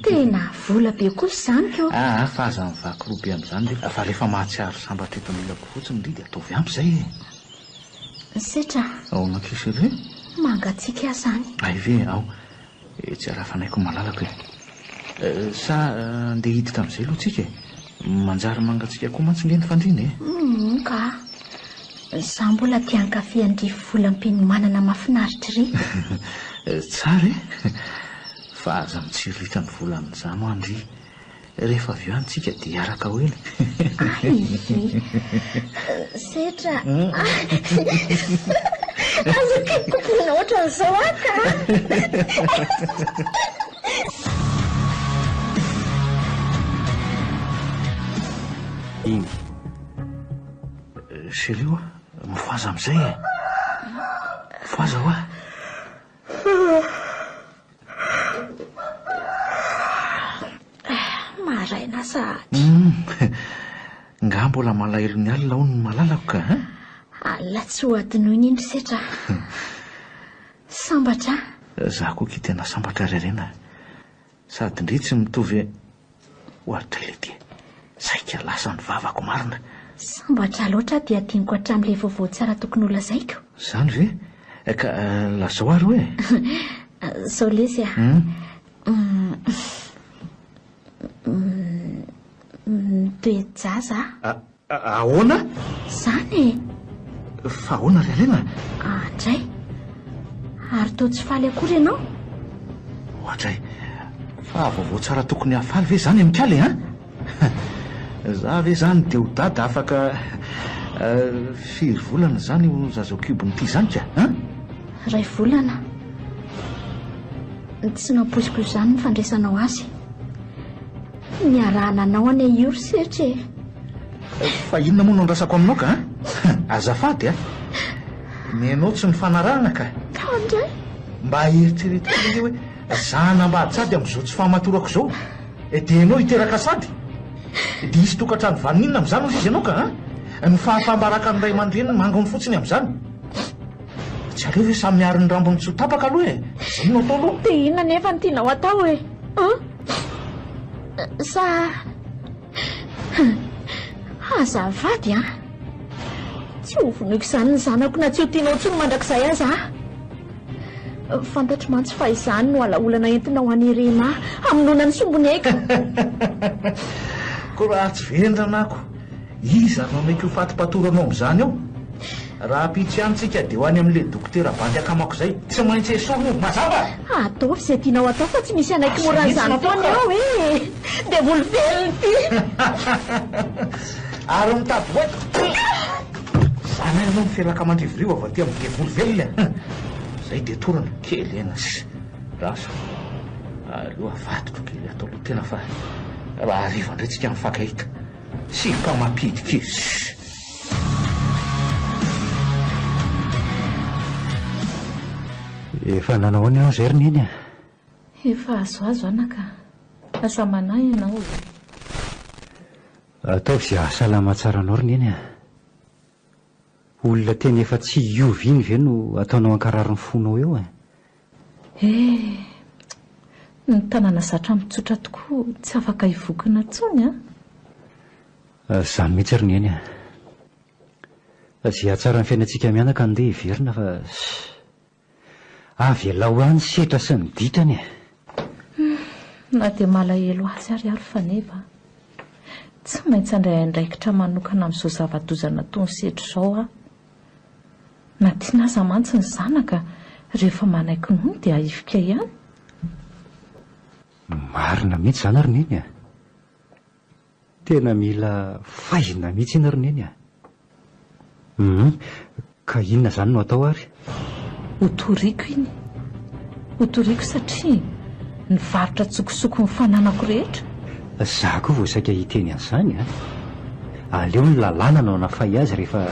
Tena vola be kosa izany ko! Aa fa aza mivaky roa be amin'izany re fa rehefa mahatsiaro sambatra eto anilako fotsiny ry dia ataovy ampy izay e! Setra a! Ahoana akia chérie? Mangatsiaka aho izany. Hay ve ao? Tsy arafanaiko malalako e. Sa andeha hiditra amin'izay aloha tsika e? Manjary mangatsiaka koa mantsy nge ny fandriana e. Humm ka. Za mbola te hankafy an-dry volam-pinomanana mahafinaritra iry. Tsara e! Fa aza mitsiriritra ny volan'izany hoa ndry. Rehefa avy eo any tsika dia hiaraka ho ela e. Ay! Setra a! Aza kobona ohatran'izao aho ka! Iny. Chérie oa, mifohaza amin'izay e! Mifohaza hoa! Maraina sahady. Hum, nga mbola malahelo ny alina hono ny malalako ka hein? Alina tsy ho adinoina iny ry Setra a. Sambatra aho. Za koa ki tena sambatra ry Harena a. Sady ndry tsy mitovy Ohatry ilay dia saika lasa ny vavako marina. Sambatra loatra aho dia adinoko hatramin'ilay vaovao tsara tokony holazaiko. Izany ve? Ka lazao ary hoe. Zao lesy a. Mitoe-jaza aho. Ahoana? Izany e! Fa ahoana ry Harena? Andray! Ary toa tsy faly akory ianao? Oadray! Fa vaovao tsara tokony hahafaly ve izany amin'ikala e an? Za ve izany dia ho dada afaka firy volana izany io zaza ao kibony ity izany ka an? Iray volana. Tsy nampoiziko izany ny fandraisanao azy. Niarahana anao anie io ry Setra e! Fa inona moa no andrasako aminao ka an? Azafady a! Ny anao tsy nifanarahana ka! Ka indray? Mba eritrereto kely ange hoe za hanambady sady amin'izao tsy fahamatorako izao, dia ianao hiteraka sady? Dia hisy tokantrano vanona inona amin'izany hozy izy ianao ka an? Ny fahafaham-barakan'ny ray aman-dreniny manginy fotsiny amin'izany. Tsy aleo ve samy miaro ny rambony tsy ho tapaka aloha e? Izay no atao aloha. Dia inona anefa no tianao atao e? An? Sa Azafady an! Tsy ho vonoiko izany ny zanako na tsy ho tianao intsony mandrakizay aza aho. Fantatro mantsy fa izany no alaolana entinao hanerena ahy hamonoana ny sombiniaiko. Koa raha tsy vendrana ako, iza no hanaiky ho fatim-patoranao amin'izany eo? Rahampitso ihany tsika dia ho any amin'ilay dokotera bandy akamako izay. Tsy maintsy esorina io. Mazava? Ataovy izay tianao atao fa tsy misy hanaiky mora an'izany foana eo e! Devoly velona ity! Ary mitady ho aiko. Zany ary ianao mifelaka mandrivorivo avy aty amin'ny devoly velona e! Izay dia torana. Kely aina sy lasa. Aleo avadiko kely ato aloha tena fa raha hariva indray tsika mifankahita. Sipa mampidi-kezy. Efa nanao ahoana ianao izay ry Neny a? Efa azoazo anaka. Aza manahy ianao e. Ataovy izay hahasalama tsara anao ry Neny a. Olona tena efa tsy hiova iny ve no ataonao hankarary ny fonao eo e? Eh! Ny tanana zatra mitsotra tokoa tsy afaka hivokona intsony an! Izany mihitsy ry Neny a! Izay hahatsara ny fiainantsika mianaka andeha heverina fa avelao any setra sy ny ditrany e! Na dia malahelo azy ary aho ry Faneva, tsy maintsy handray andraikitra manokana amin'izao zava-doza nataon'i Setra izao aho. Na tiana aza mantsy ny zanaka, rehefa manaiky nono dia ahifika ihany. Marina mihitsy izany ry Neny a! Tena mila faizina mihitsy iny ry Neny a! Hum, ka inona izany no atao ary? Hotoriko iny. Hotoriko satria nivarotra an-tsokosoko ny fananako rehetra. Za koa vao saika hiteny an'izany a! Aleo ny lalàna no hanafay azy rehefa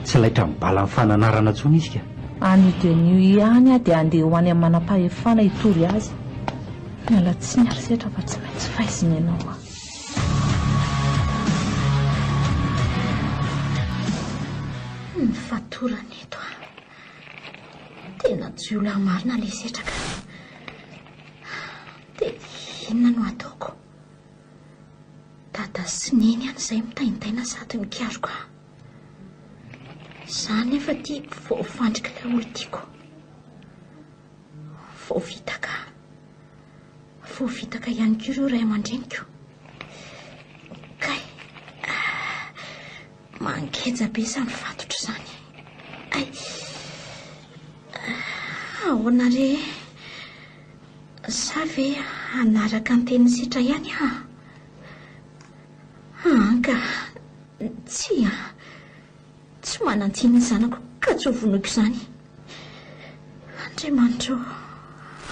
tsy laitran'ny balan'ny fananarana intsony izy ka! Anio dia anio ihany aho dia handeha ho any amin'ny manam-pahefana hitory azy. Miala tsiny ary setra fa tsy maintsy faizina ianao a! Ny fatorana eto a! Tena jiolahy marina ilay setra ka! Dia inona no ataoko? Dada sy Neny any izay mitaintaina sady mikaroka ahy. Izaho nefa ity voafandrik'ilay olon-tiako. Voafitaka. Voafitaka ihany koa ireo ray aman-dreniko. Kay. Mangeja be izany fatotra izany. Ay. Ahoana re? Sa ve hanaraka ny tenin'i Sitra ihany aho? Anka. Tsia. Tsy manan-tsiny ny zanako ka tsy ho vonoiko izany. Andriamanitra ô,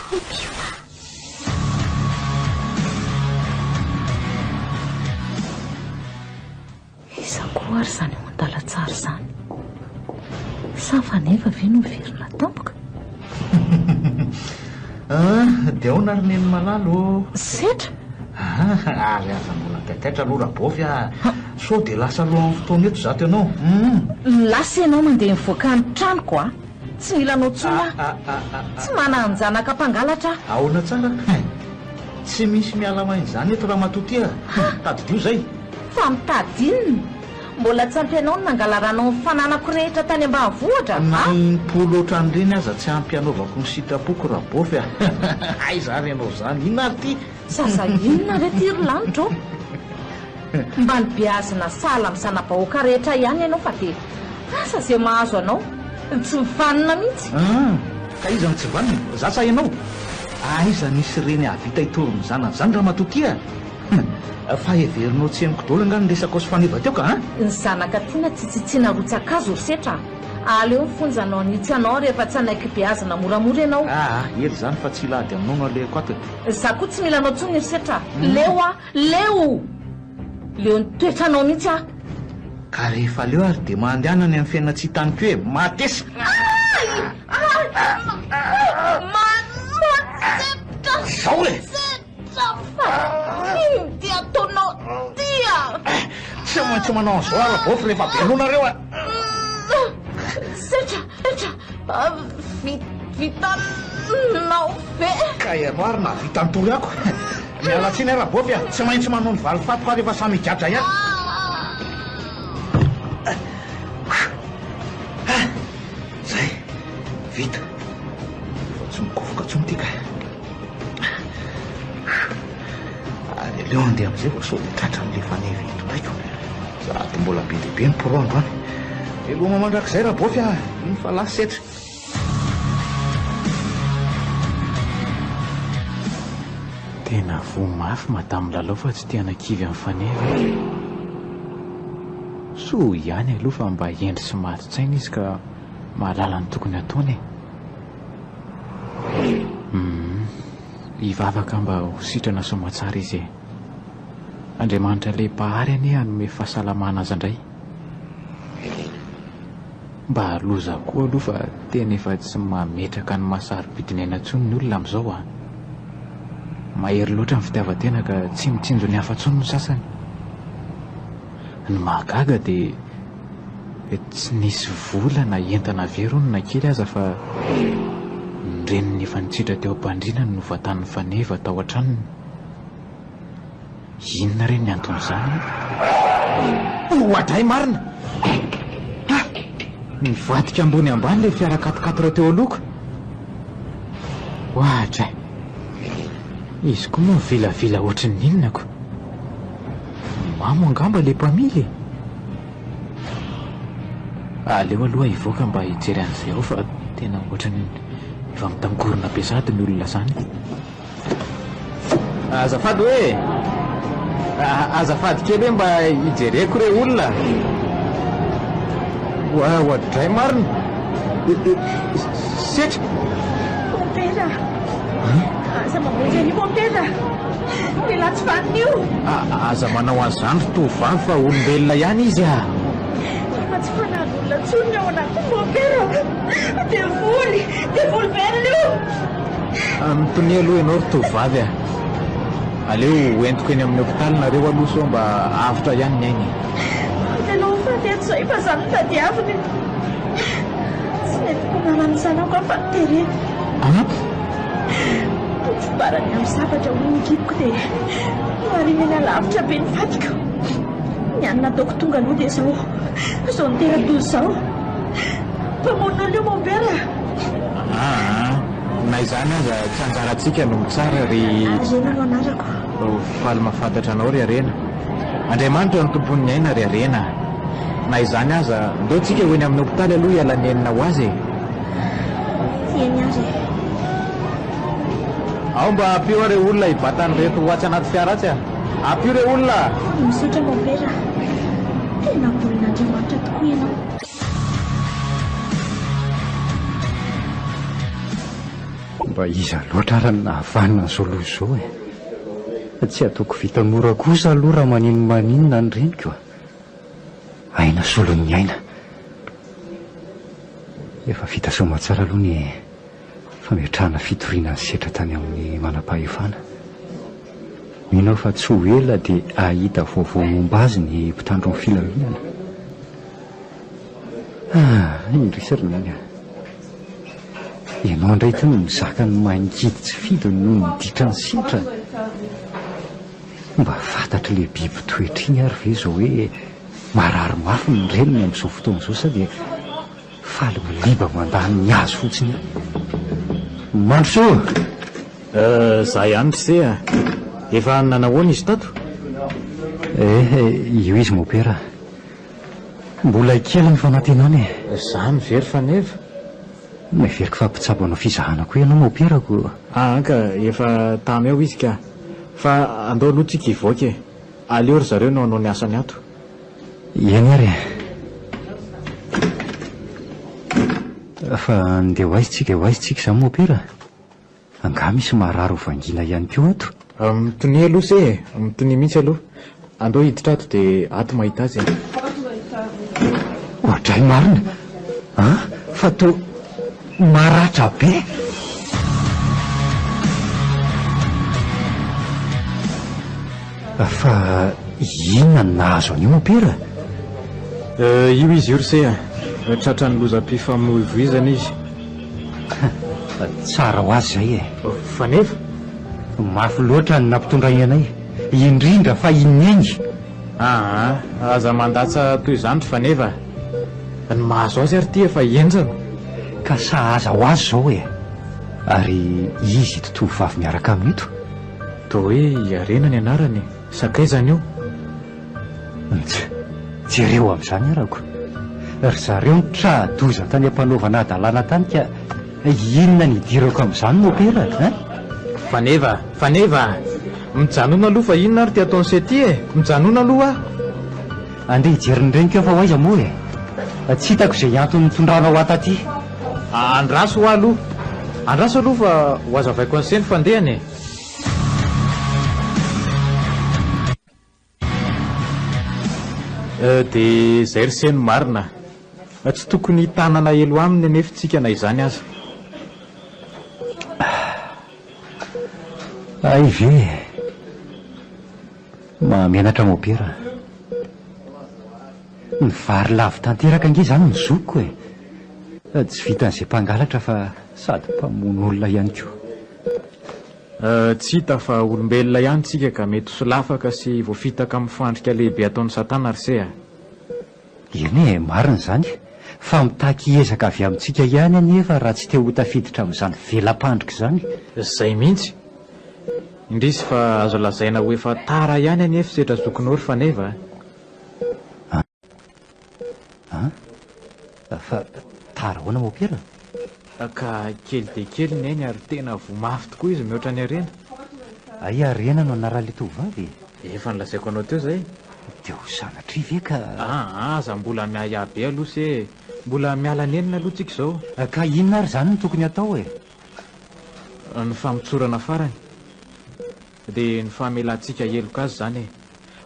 ampio aho. Iza koa ary izany ao an-dalantsara izany? Sa Faneva ve no miverina tampoka? Ah, dia ahoana ry Neny malala ô? Setra? Ah, ary aza mbola taitaitra aloha Rabôfy ah! Sao dia lasa alohan'ny fotoana eto izato ianao hum! Lasa ianao mandeha mivoaka ny tranoko ah! Tsy mila anao intsony aho! Tsy manan-janaka mpangalatra aho! Ahoana tsara hein! Tsy misy miala maina izany eto ramatoa ty ah! Tadidio izay! Fa mitady inona? Mbola tsy ampy anao ny nangalaranao ny fananako rehetra tany ambanivohitra a! Na impolo ohatran'ireny aza tsy ampy hanaovako ny sitrapoko Rabôfy a! Aiza ary ianao izany? Inona ary ity? Zaza inona re ity ry lanitra ô? Mba nobeazina sahala amin'ny zana-bahoaka rehetra ihany ianao fa dia asa izay mahazo anao, tsy mivanona mihitsy. Hum! Ka iza no tsy vanona? Za sa ianao? Aiza nisy reny hahavita hitory ny zanany izany ramatoa ty a? Hum! Fa heverinao tsy henoko daholo angaha ny resakao sy faneva teo ka an? Ny zanaka tiana tsy tsitsiana rotsa-kazo ry setra a! Aleo ny fonja no hanitsy anao rehefa tsy hanaiky beazina moramora ianao. Aa! Ela izany fa tsy hila ady aminao no alehako ato e! Za koa tsy mila anao intsony ry setra a! Leo aho! Leo! Leo ny toetranao mihitsy aho. Ka rehefa leo ary dia mandehana any amin'ny fiainana tsy hitany koa e! Matesa! Ay! Ay! Mahatsetra! Zao e! Setra fa ino ty ataonao ty a! Tsy maintsy manao an'izao aho Rabôfy rehefa be loha nareo a! Setra! Setra! Vitanao ve? Ka ianao ary nahavita nitory ako. Miala tsiny aho Rabôfy a! Tsy maintsy manao ny valifatiko aho rehefa samy higadra ihany. Zay! Vita! Efa tsy mikofoka intsony ity ka. Ary aleo handeha amin'izay vao sao dia tratran'ilay faneva eto indraika. Sady mbola be dia be ny pro androany. Veloma mandrakizay Rabôfy a! Iny fa lasa setra. Tena voa mafy Madame Lalao fa tsy te hanakivy an'i Faneva e. Soa ihany aloha fa mba hendry sy mato-tsaina izy ka mahalala ny tokony hataony e. Humm. Hivavaka mba ho sitrana soamatsara izy e. Andriamanitra ilay Mpahary anie hanome fahasalamana azy indray. Mba loza koa aloha fa tena efa tsy mametraka ny maha sarobidy ny aina intsony ny olona amin'izao a! Mahery loatra ny fitiavan-tena ka tsy mitsinjo ny hafa intsony ny sasany. Ny mahagaga dia tsy nisy vola na entana very hono na kely aza fa ny reniny efa nitsitra teo am-pandriana no novantanin'i Faneva tao an-tranony. Inona re ny anton'izany? Oadray marina! Ha! Nivadika ambony ambany ilay fiara quatre-quatre teo alohako. Oadray! Izy koa moa mivilavila ohatran'ny inona ko. Mamo angamba ilay mpamily e! Aleo aloha hivoaka mba hijery an'izay ao fa tena ohatran'ny efa mitangorona be sahady ny olona izany. Azafady hoe! Azafady kely hoe mba hijereko re olona! Oadray marina! Setra! Mompera! Aza mamonjy an'io mompera! Lehilahy tsy vanona io! Aza manao an'izany ry tovovavy fa olombelona ihany izy ah! Efa tsy fanahin'olona intsony ny ao anatiny mompera! Devoly! Devoly velona io! Mitonia aloha ianao ry tovovavy a! Aleo ho entiko eny amin'ny hopitaly nareo aloha sao mba avotra ihany ny ainy e! Avelao ho faty eto izay fa izany no tadiaviny e! Tsy nentiko hanala ny zanako aho fa notereny. An? Notrobarany amin'ny sabatra hono ny kiboko dia nohariany eny alavitra be ny fatiko. Ny hany nataoko tonga aloha dia izao, izao nitera-doza izao. Mpamono olona io mompera a! Aa, na izany aza tsy anjarantsika no mitsara ry. Harena no anarako. Faly mahafantatra anao ry Harena. Andriamanitra no tompon'ny aina ry Harena a! Na izany aza, ndao tsika ho eny amin'ny hopitaly aloha hiala nenina ho azy e! Eny ary e! Ao mba ampio aho re olona hibata an'ireto ho atsy anaty fiara atsy a! Ampio re olona a! Misaotra mompera a! Tena olon'Andriamanitra tokoa ianao. Mba iza loatra ary no nahavanona an'izao loza izao e? Tsy ataoko vita mora kosa aloha raha maninomaninona ny reniko a! Aina solon'ny aina. Efa vita soamatsara aloha ny fametrahana fitoriana ny setra tany amin'ny manam-pahefana. Mino aho fa tsy ho ela dia hahita vaovao momba azy ny mpitandro ny filaminana. Ah, indrisy ry Neny a! Ianao indray ity no mizaka ny mangidy tsy fidiny noho ny ditran'ny setra. Mba fantatr'ilay biby toetra iny ary ve izao hoe marary mafy ny reniny amin'izao fotoana izao sa dia faly miliba mandany ny azy fotsiny eo? Mandrosoa! Euh, za ihany ry se a! Efa nanahoana izy tato? Eh, io izy mopera. Mbola kely ny fanantenana e! Zany ve ry Faneva? Noheveriko fa mpitsabo hanao fizahana koa ianao moperako. Aa ka, efa tamy ao izy ka. Fa andao aloha tsika hivoaka e. Aleo ry zareo no hanao ny asany ato. Eny ary e. Fa ndeha ho aiza tsika, ho aiza tsika izany mopera? Angaha misy marary ho vangiana ihany koa ato? Mitonia aloha se e! Mitonia mihitsy aloha. Andao hiditra ato dia ato mahita azy e! Oadray marina an! Fa toa maratra be! Fa inona no nahazo an'io mompera? Io izy io ry se a! Tratran'ny lozam-pifamoivoizana izy. Tsara ho azy izay e! Fa nefa? Mafy loatra ny nampitondrainy anay, indrindra fa i Neny! Aa, aza mandatsa toy izany ry Faneva a! Ny mahazo azy ary ity efa henjana. Ka sahaza ho azy izao e! Ary izy ito tovovavy miaraka aminy ito? Toa hoe i Harena ny anarany e! Sakaizany io. Nts, jereo amin'izany arako. Ry zareo no tra-doza tany am-panaovana hadalana tany ka inona ny idirako amin'izany mopera a? Faneva, Faneva a! Mijanona aloha fa inona ary ity ataon'i se ity e! Mijanona aloha a! Andeha hijery ny reniko aho fa ho aiza moa e! Tsy hitako izay antony nitondranao ahy taty. Andraso hoa aloha. Andraso aloha fa ho hazavaiko an'i se ny fandehany e! Dia izay ry se no marina. Tsy tokony hitanana elo aminy anefa isika na izany aza. Hay ve e! Mahamenatra mopera. Ny vary lavo tanteraka ange izany ny zokiko e! Tsy vitan'izay mpangalatra fa sady mpamono olona ihany koa. Tsy hita fa olombelona ihany tsika ka mety ho solafaka sy voafitaka amin'ny fandrika lehibe ataon'i satana ry se a! Eny e, marina izany. Fa mitaky ezaka avy amintsika ihany anefa raha tsy te ho tafiditra amin'izany vela-pandrika izany. Izay mihitsy. Indrisy fa azo lazaina ho efa tara ihany anefa Setra zokinao ry Faneva a. An? Fa tara ahoana mopera? Ka kely dia kely Neny ary tena voa mafy tokoa izy mihoatra an'i Harena. Hay Harena no anaran'ilay tovovavy e? Efa nolazaiko anao teo izay. Dia ho sanatria ve ka. Aa, aza mbola miahiahy be aloha se e. Mbola miala nenina aloha tsika izao. Ka inona ary izany no tokony hatao e? Ny famotsorana farany. Dia ny famelantsika heloka azy izany e.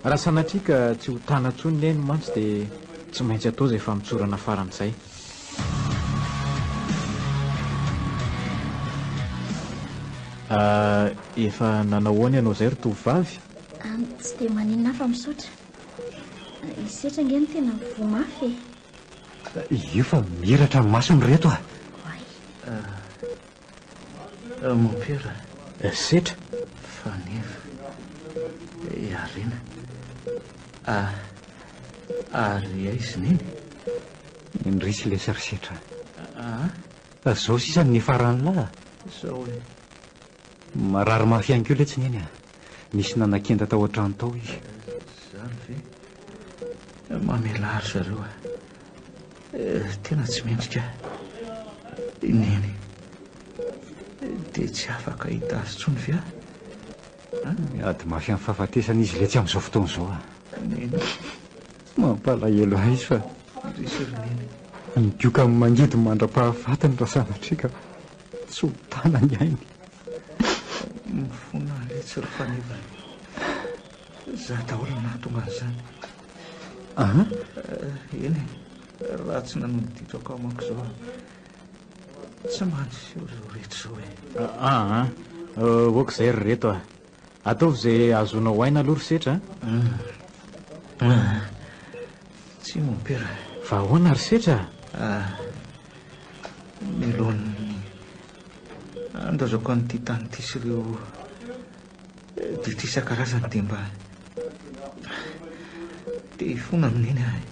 Raha sanatria ka tsy ho tana intsony Neny mantsy dia tsy maintsy atao izay famotsorana farany izay. Efa nanao ahoana ianao izay ry tovovavy? Tsy dia maninona aho fa misaotra. I Setra ange no tena voa mafy e. Io fa mihiratra ny masony ry reto a! Oay. Mompera. Setra. Faneva. I Harena. Ah, ary aiza i Neny? Indrisy lesy ry Setra. Ah? Zao sisa no niafaran'lah. Zao e. Marary mafy ihany koa letsy Neny a. Nisy nanakenda tao an-trano tao izy. Zany ve? Mamelà ry zareo a. Tena tsy mendrika i Neny. Dia tsy afaka hahita azy intsony ve aho? Miady mafy amin'ny fahafatesana izy letsy amin'izao fotoana izao a. Neny. Mampalahelo ahy izy fa. Indrisy ry Neny. Migoka amin'ny mangidy mandra-pahafatiny raha sanatria ka tsy ho tana ny ainy. Mifona letsy ry Faneva. Za daholo no nahatonga an'izany. Aha. Eny e, raha tsy nanao ny ditrako aho manko izao, tsy mba niseho izao rehetra izao e. Aa, ok izay ry reto a. Ataovy izay ahazoanao aina aloha ry Setra a. Tsia mompera. Fa ahoana ry Setra? Mialohan'ny handaozako an'ity tany ity sy ireo ditra isan-karazany dia mba te hifona amin'i Neny aho e.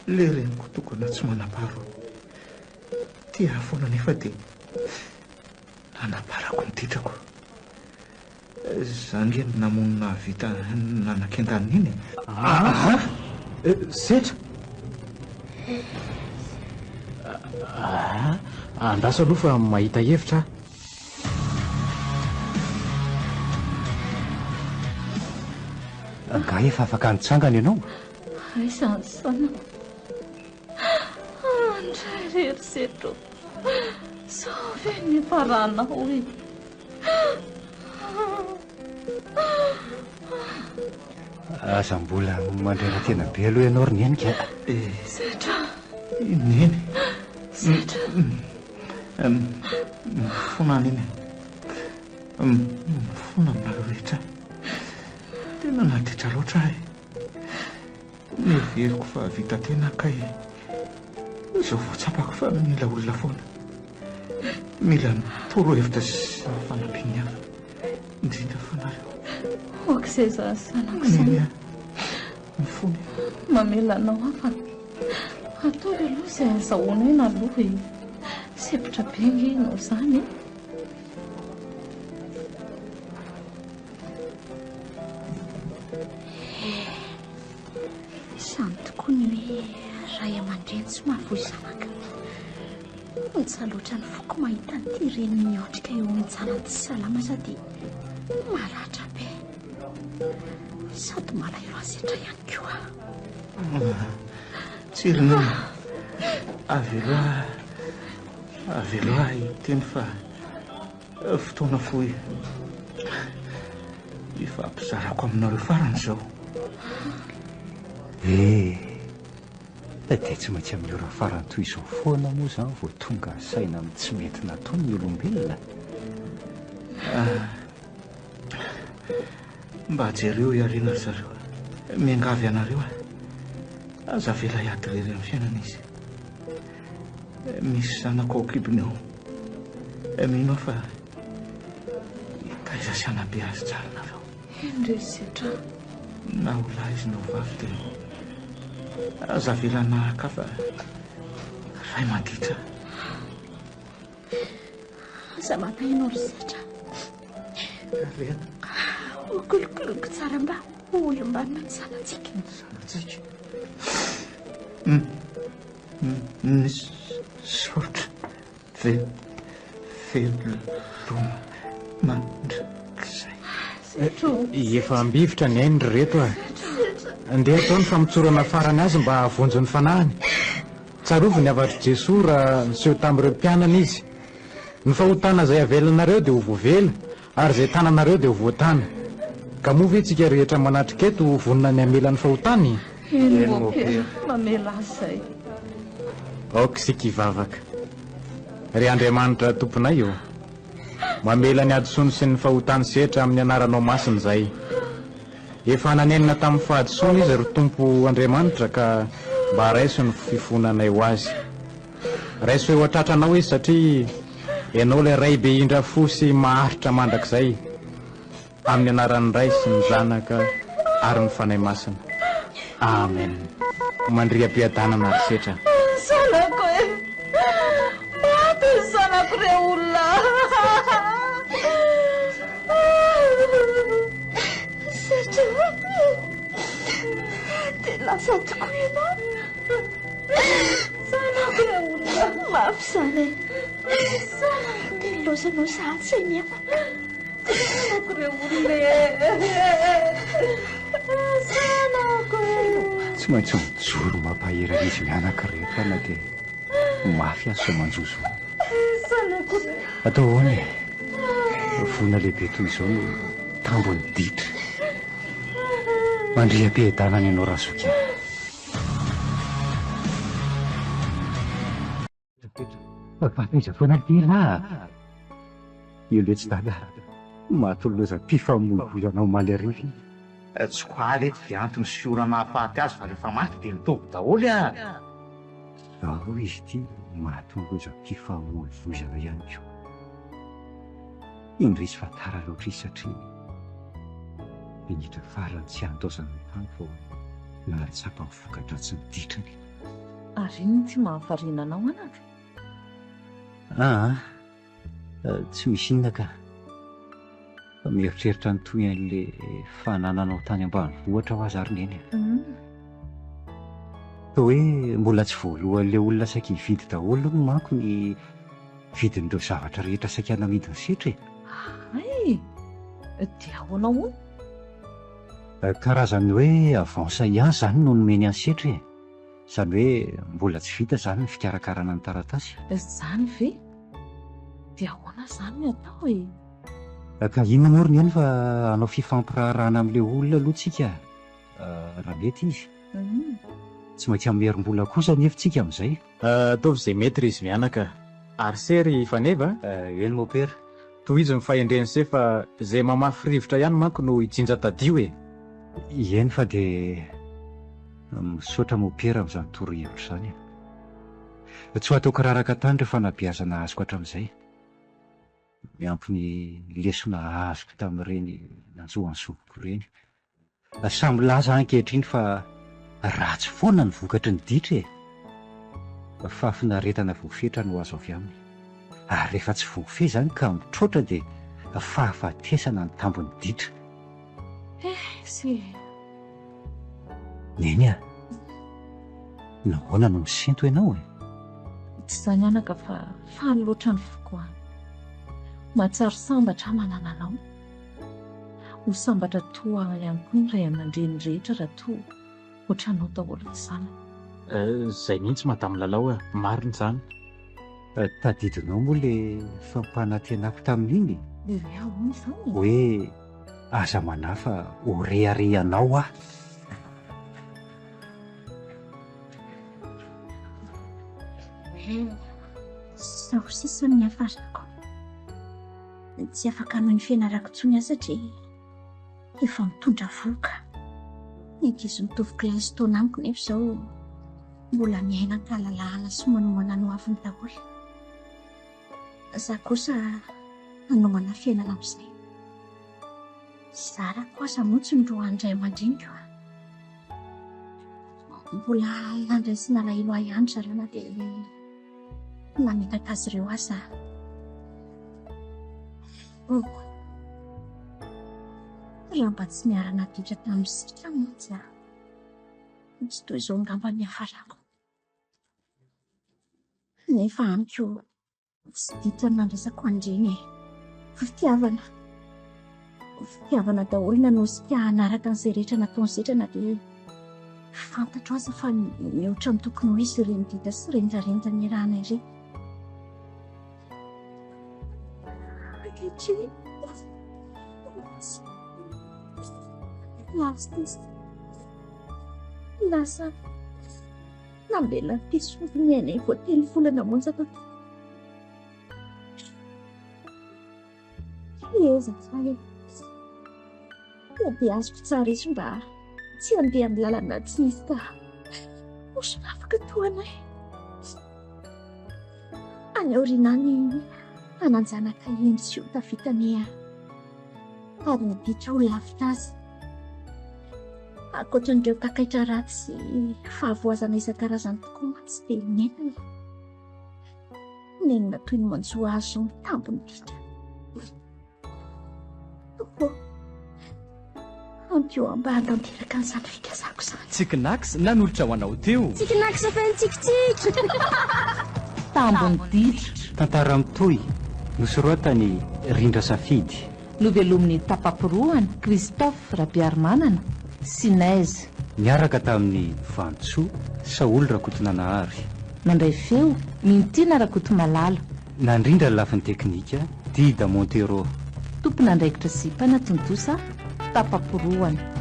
Ilay reniko tokana tsy manam-paharoa. Tia ahy foana nefa dia nanaparako ny ditrako. Za nge no namono nahavita nanakenda an'i Neny e. Aa! Setra! Aa! Andraso aloha fa mahita hevitra aho. Angaha efa afaka nitsangana ianao? Aiza ny zanako? Andray ry herisetra ô! Sao ve ny niafaranao e? Aza mbola mandrera-tena be aloha ianao ry Neny ka. Setra! Neny! Setra! Mifona Neny a! Mifona aminareo rehetra. Tena naditra loatra aho e! Neveriko fa vita tena kay izao vao tsapako fa mila olona foana. Mila ny torohevitra sy ny fanampian'ny hafa, indrindra fa nareo. Aok'izay izany zanako izany. Neny a, mifona e. Mamela anao aho fa ataovy aloha izay azahoana aina aloha e. Sempotra be ange ianao izany e. Izany tokoa ny hoe ray aman-dreny tsy mahafoy zanaka. Mitsaloatra ny foko mahita an'ity reny miondrika eo amin-janany tsy salama sady maratra be. Sady malahelo azy setra ihany koa. Tsia ry Neny, avelo ahy, avelo ahy hiteny fa Fotoana fohy ifampizarako aminareo farany izao. Eh, dia tsy maintsy amin'ny ora farany toy izao foana moa izany vao tonga saina amin'ny tsy mety nataony ny olombelona? Ah, mba jereo i Harena ry zareo. Miangavy anareo aho. Aza avela hiady irery amin'ny fiainana izy. Misy zanako ao an-kibony ao. Mino aho fa hitaiza sy hanabe azy tsara nareo. Eny ry Setra. Na ho lahy izy na ho vavy dia aza avela hanahaka fa Fay maditra. Aza manahy ianao ry Setra. Rena. Ho kolokoloiko tsara mba ho olom-banona ny zanatsika. Ny zanatsika. Misaotra veloma mandrakizay. Efa ambivitra ny ainy ry reto a. Andeha atao ny famotsorana farany azy mba hahavonjy ny fanahiny. Tsarovy ny hafatr'i Jesoa raha niseho tamin'ireo mpianany Izy. Ny fahotana izay avelanareo dia ho voavela, ary izay tananareo dia ho voatana. Ka moa ve tsika rehetra manatrika eto vonona ny hamela ny fahotany? Eny Mopera, mamela azy izay. Aoka isika hivavaka. Ry Andriamanitra Tomponay ô, mamela ny hadisoany sy ny fahotany setra amin'ny anaranao masina izay. Efa nanenina tamin'ny fahadisoany izy ry Tompo Andriamanitra ka mba raiso ny fifonanay ho azy. Raiso eo an-tratranao izy satria Ianao ilay Ray be indra fo sy maharitra mandrakizay. Amin'ny anaran'ny Ray sy ny Zanaka ary ny Fanahy Masina. Amen. Mandria am-piadanana ry Setra. Zanako e! Maty ny zanako re olona Setra Dia lasa tokoa ianao Zanako re olona Mafy izany e Dia nilaozanao sahady izay miafaka Zanako re olona e Zanako e Tsy maintsy mijoro mampahery an'izy mianaka ireto aho na dia mafy aza izao manjo izao. Atao ahoana e? Voina lehibe toy izao no tambin'ny ditra. Mandria am-piadanana ianao Razoky a. Fa aiza foana ity raha? Io letsy dada, maty lozam-pifamoivoizana omaly hariva iny. Tsy quoi letsy dia antony sy ora nahafaty azy fa rehefa maty dia mitovy daholo ah! Zao izy ity maty lozam-pifamoivoizana ihany koa. Indrisy fa tara loatra izy satria minitra farany tsy handaozany ny tany vao nahatsapa ny voka-dratsin'ny ditrany. Ary inona ity mahavariana anao anaka? Aa, tsy misy inona ka. Fa mieritreritra ny tohin'le fanananao tany ambanivohitra aho aza ary neny a. Toa hoe mbola tsy voalohan'le olona saika hividy daholo hono manko ny vidin'ireo zavatra rehetra saika namidin'i Setra e. Hay! Dia ahoana hono? Karazan'ny hoe avance ihany izany no nomeny an'i Setra e. Izany hoe mbola tsy vita izany ny fikarakarana ny taratasy. Izany ve? Dia ahoana izany ny atao e? Ka inona moa ry Neny fa hanao fifampiraharahana amin'ilay olona aloha tsika raha mety izy. Tsy maintsy hamerim-bola kosa anefa tsika amin'izay. Ataovy izay mety ry izy mianaka. Ary se ry Faneva a? Eny mopera. Tohizo ny fahendren'i se fa izay mamafy rivotra ihany manko no hijinja tadio e! Eny fa dia misaotra mopera amin'izany torohevitra izany e! Tsy ho ataoko raraka tany ireo fanabeazana azoko hatramin'izay. Miampy ny lesona azoko tamin'ireny nanjo an'i zokiko ireny. Samy milaza ankehitriny fa ratsy foana ny vokatry ny ditra e! Fahafinaretana voafetra no azo avy aminy. Ary rehefa tsy voafehy izany ka mitroatra dia fahafatesana ny tambin'ny ditra. Eh, sy. Neny a! Nahoana no misento ianao e? Tsy izany anaka fa faly loatra ny foko an! Mahatsiaro sambatra aho manana anao. Ho sambatra toa ahy ihany koa ny ray aman-dreny rehetra raha toa ohatranao daholo ny zanany. Izay mihitsy Madame Lalao a! Marina izany. Tadidinao moa ilay fampanantenako tamin'iny e? Hoe ahoana izany e? Hoe aza manahy fa ho reharehanao aho. Izao sisa no niafarako. Tsy afaka hanohy ny fianarako intsony aho satria efa mitondra vohoka. Ny ankizy mitovy kilasy taona amiko nefa izao mbola miaina an-kalalahana sy manomana ny hoaviny daholo. Izaho kosa hanomana fiainana amin'izay. Zarako aza moa tsy noroahan'ny ray aman-dreniko. Mbola nandraisina alahelo ahy ihany ry zareo na dia. Namitaka azy ireo aza aho. Oh. Raha mba tsy niara-naditra tamin'i Sitrana mantsy aho, tsy toy izao angamba ny niafarako. Nefa amiko tsy ditra ny nandraisako an'ireny e. Fitiavana. Fitiavana daholo nanosika hanaraka an'izay rehetra nataon'i Setra na dia fantatro aza fa mihoatra ny tokony ho izy ireny ditra sy rendrarendra niarahana ireny. Ankehitriny, lasa. Lasa izy. Lasa. Namela ity sofiny ainay vao telo volana monja taty. Hiezaka aho e. Hobeaziko tsara izy mba tsy handeha amin'ny lalana tsy misy ka ho solafaka toa anay. Any aoriana any hanan-janaka hendry sy ho tafita anie aho. Ary ny ditra ho lavitra azy. Ankoatran'ireo takaitra ratsy sy fahavoazana isan-karazany tokoa mantsy dia nenina. Nenina toy ny manjo azy ny tambin'ny ditra. Tompo ô, ampio aho mba hahatanteraka an'izany fikasako izany. Tsikinax nanolotra ho anao teo. Tsikinax feno tsikitsiky. Tambin'ny ditra. Tantara mitohy, nosoratan'i Rindra Safidy. Novelomin'i Tapaporohana, Christophe Rabearimanana, sy Neige. Niaraka tamin'i Vantsoa, Saholy Rakotonanahary. Nandray feo, Mintiana Rakotomalala. Nandrindra ny lafiny teknika, Dida Montero. Tompon'andraikitra sy mpanatontosa, Tapaporohana.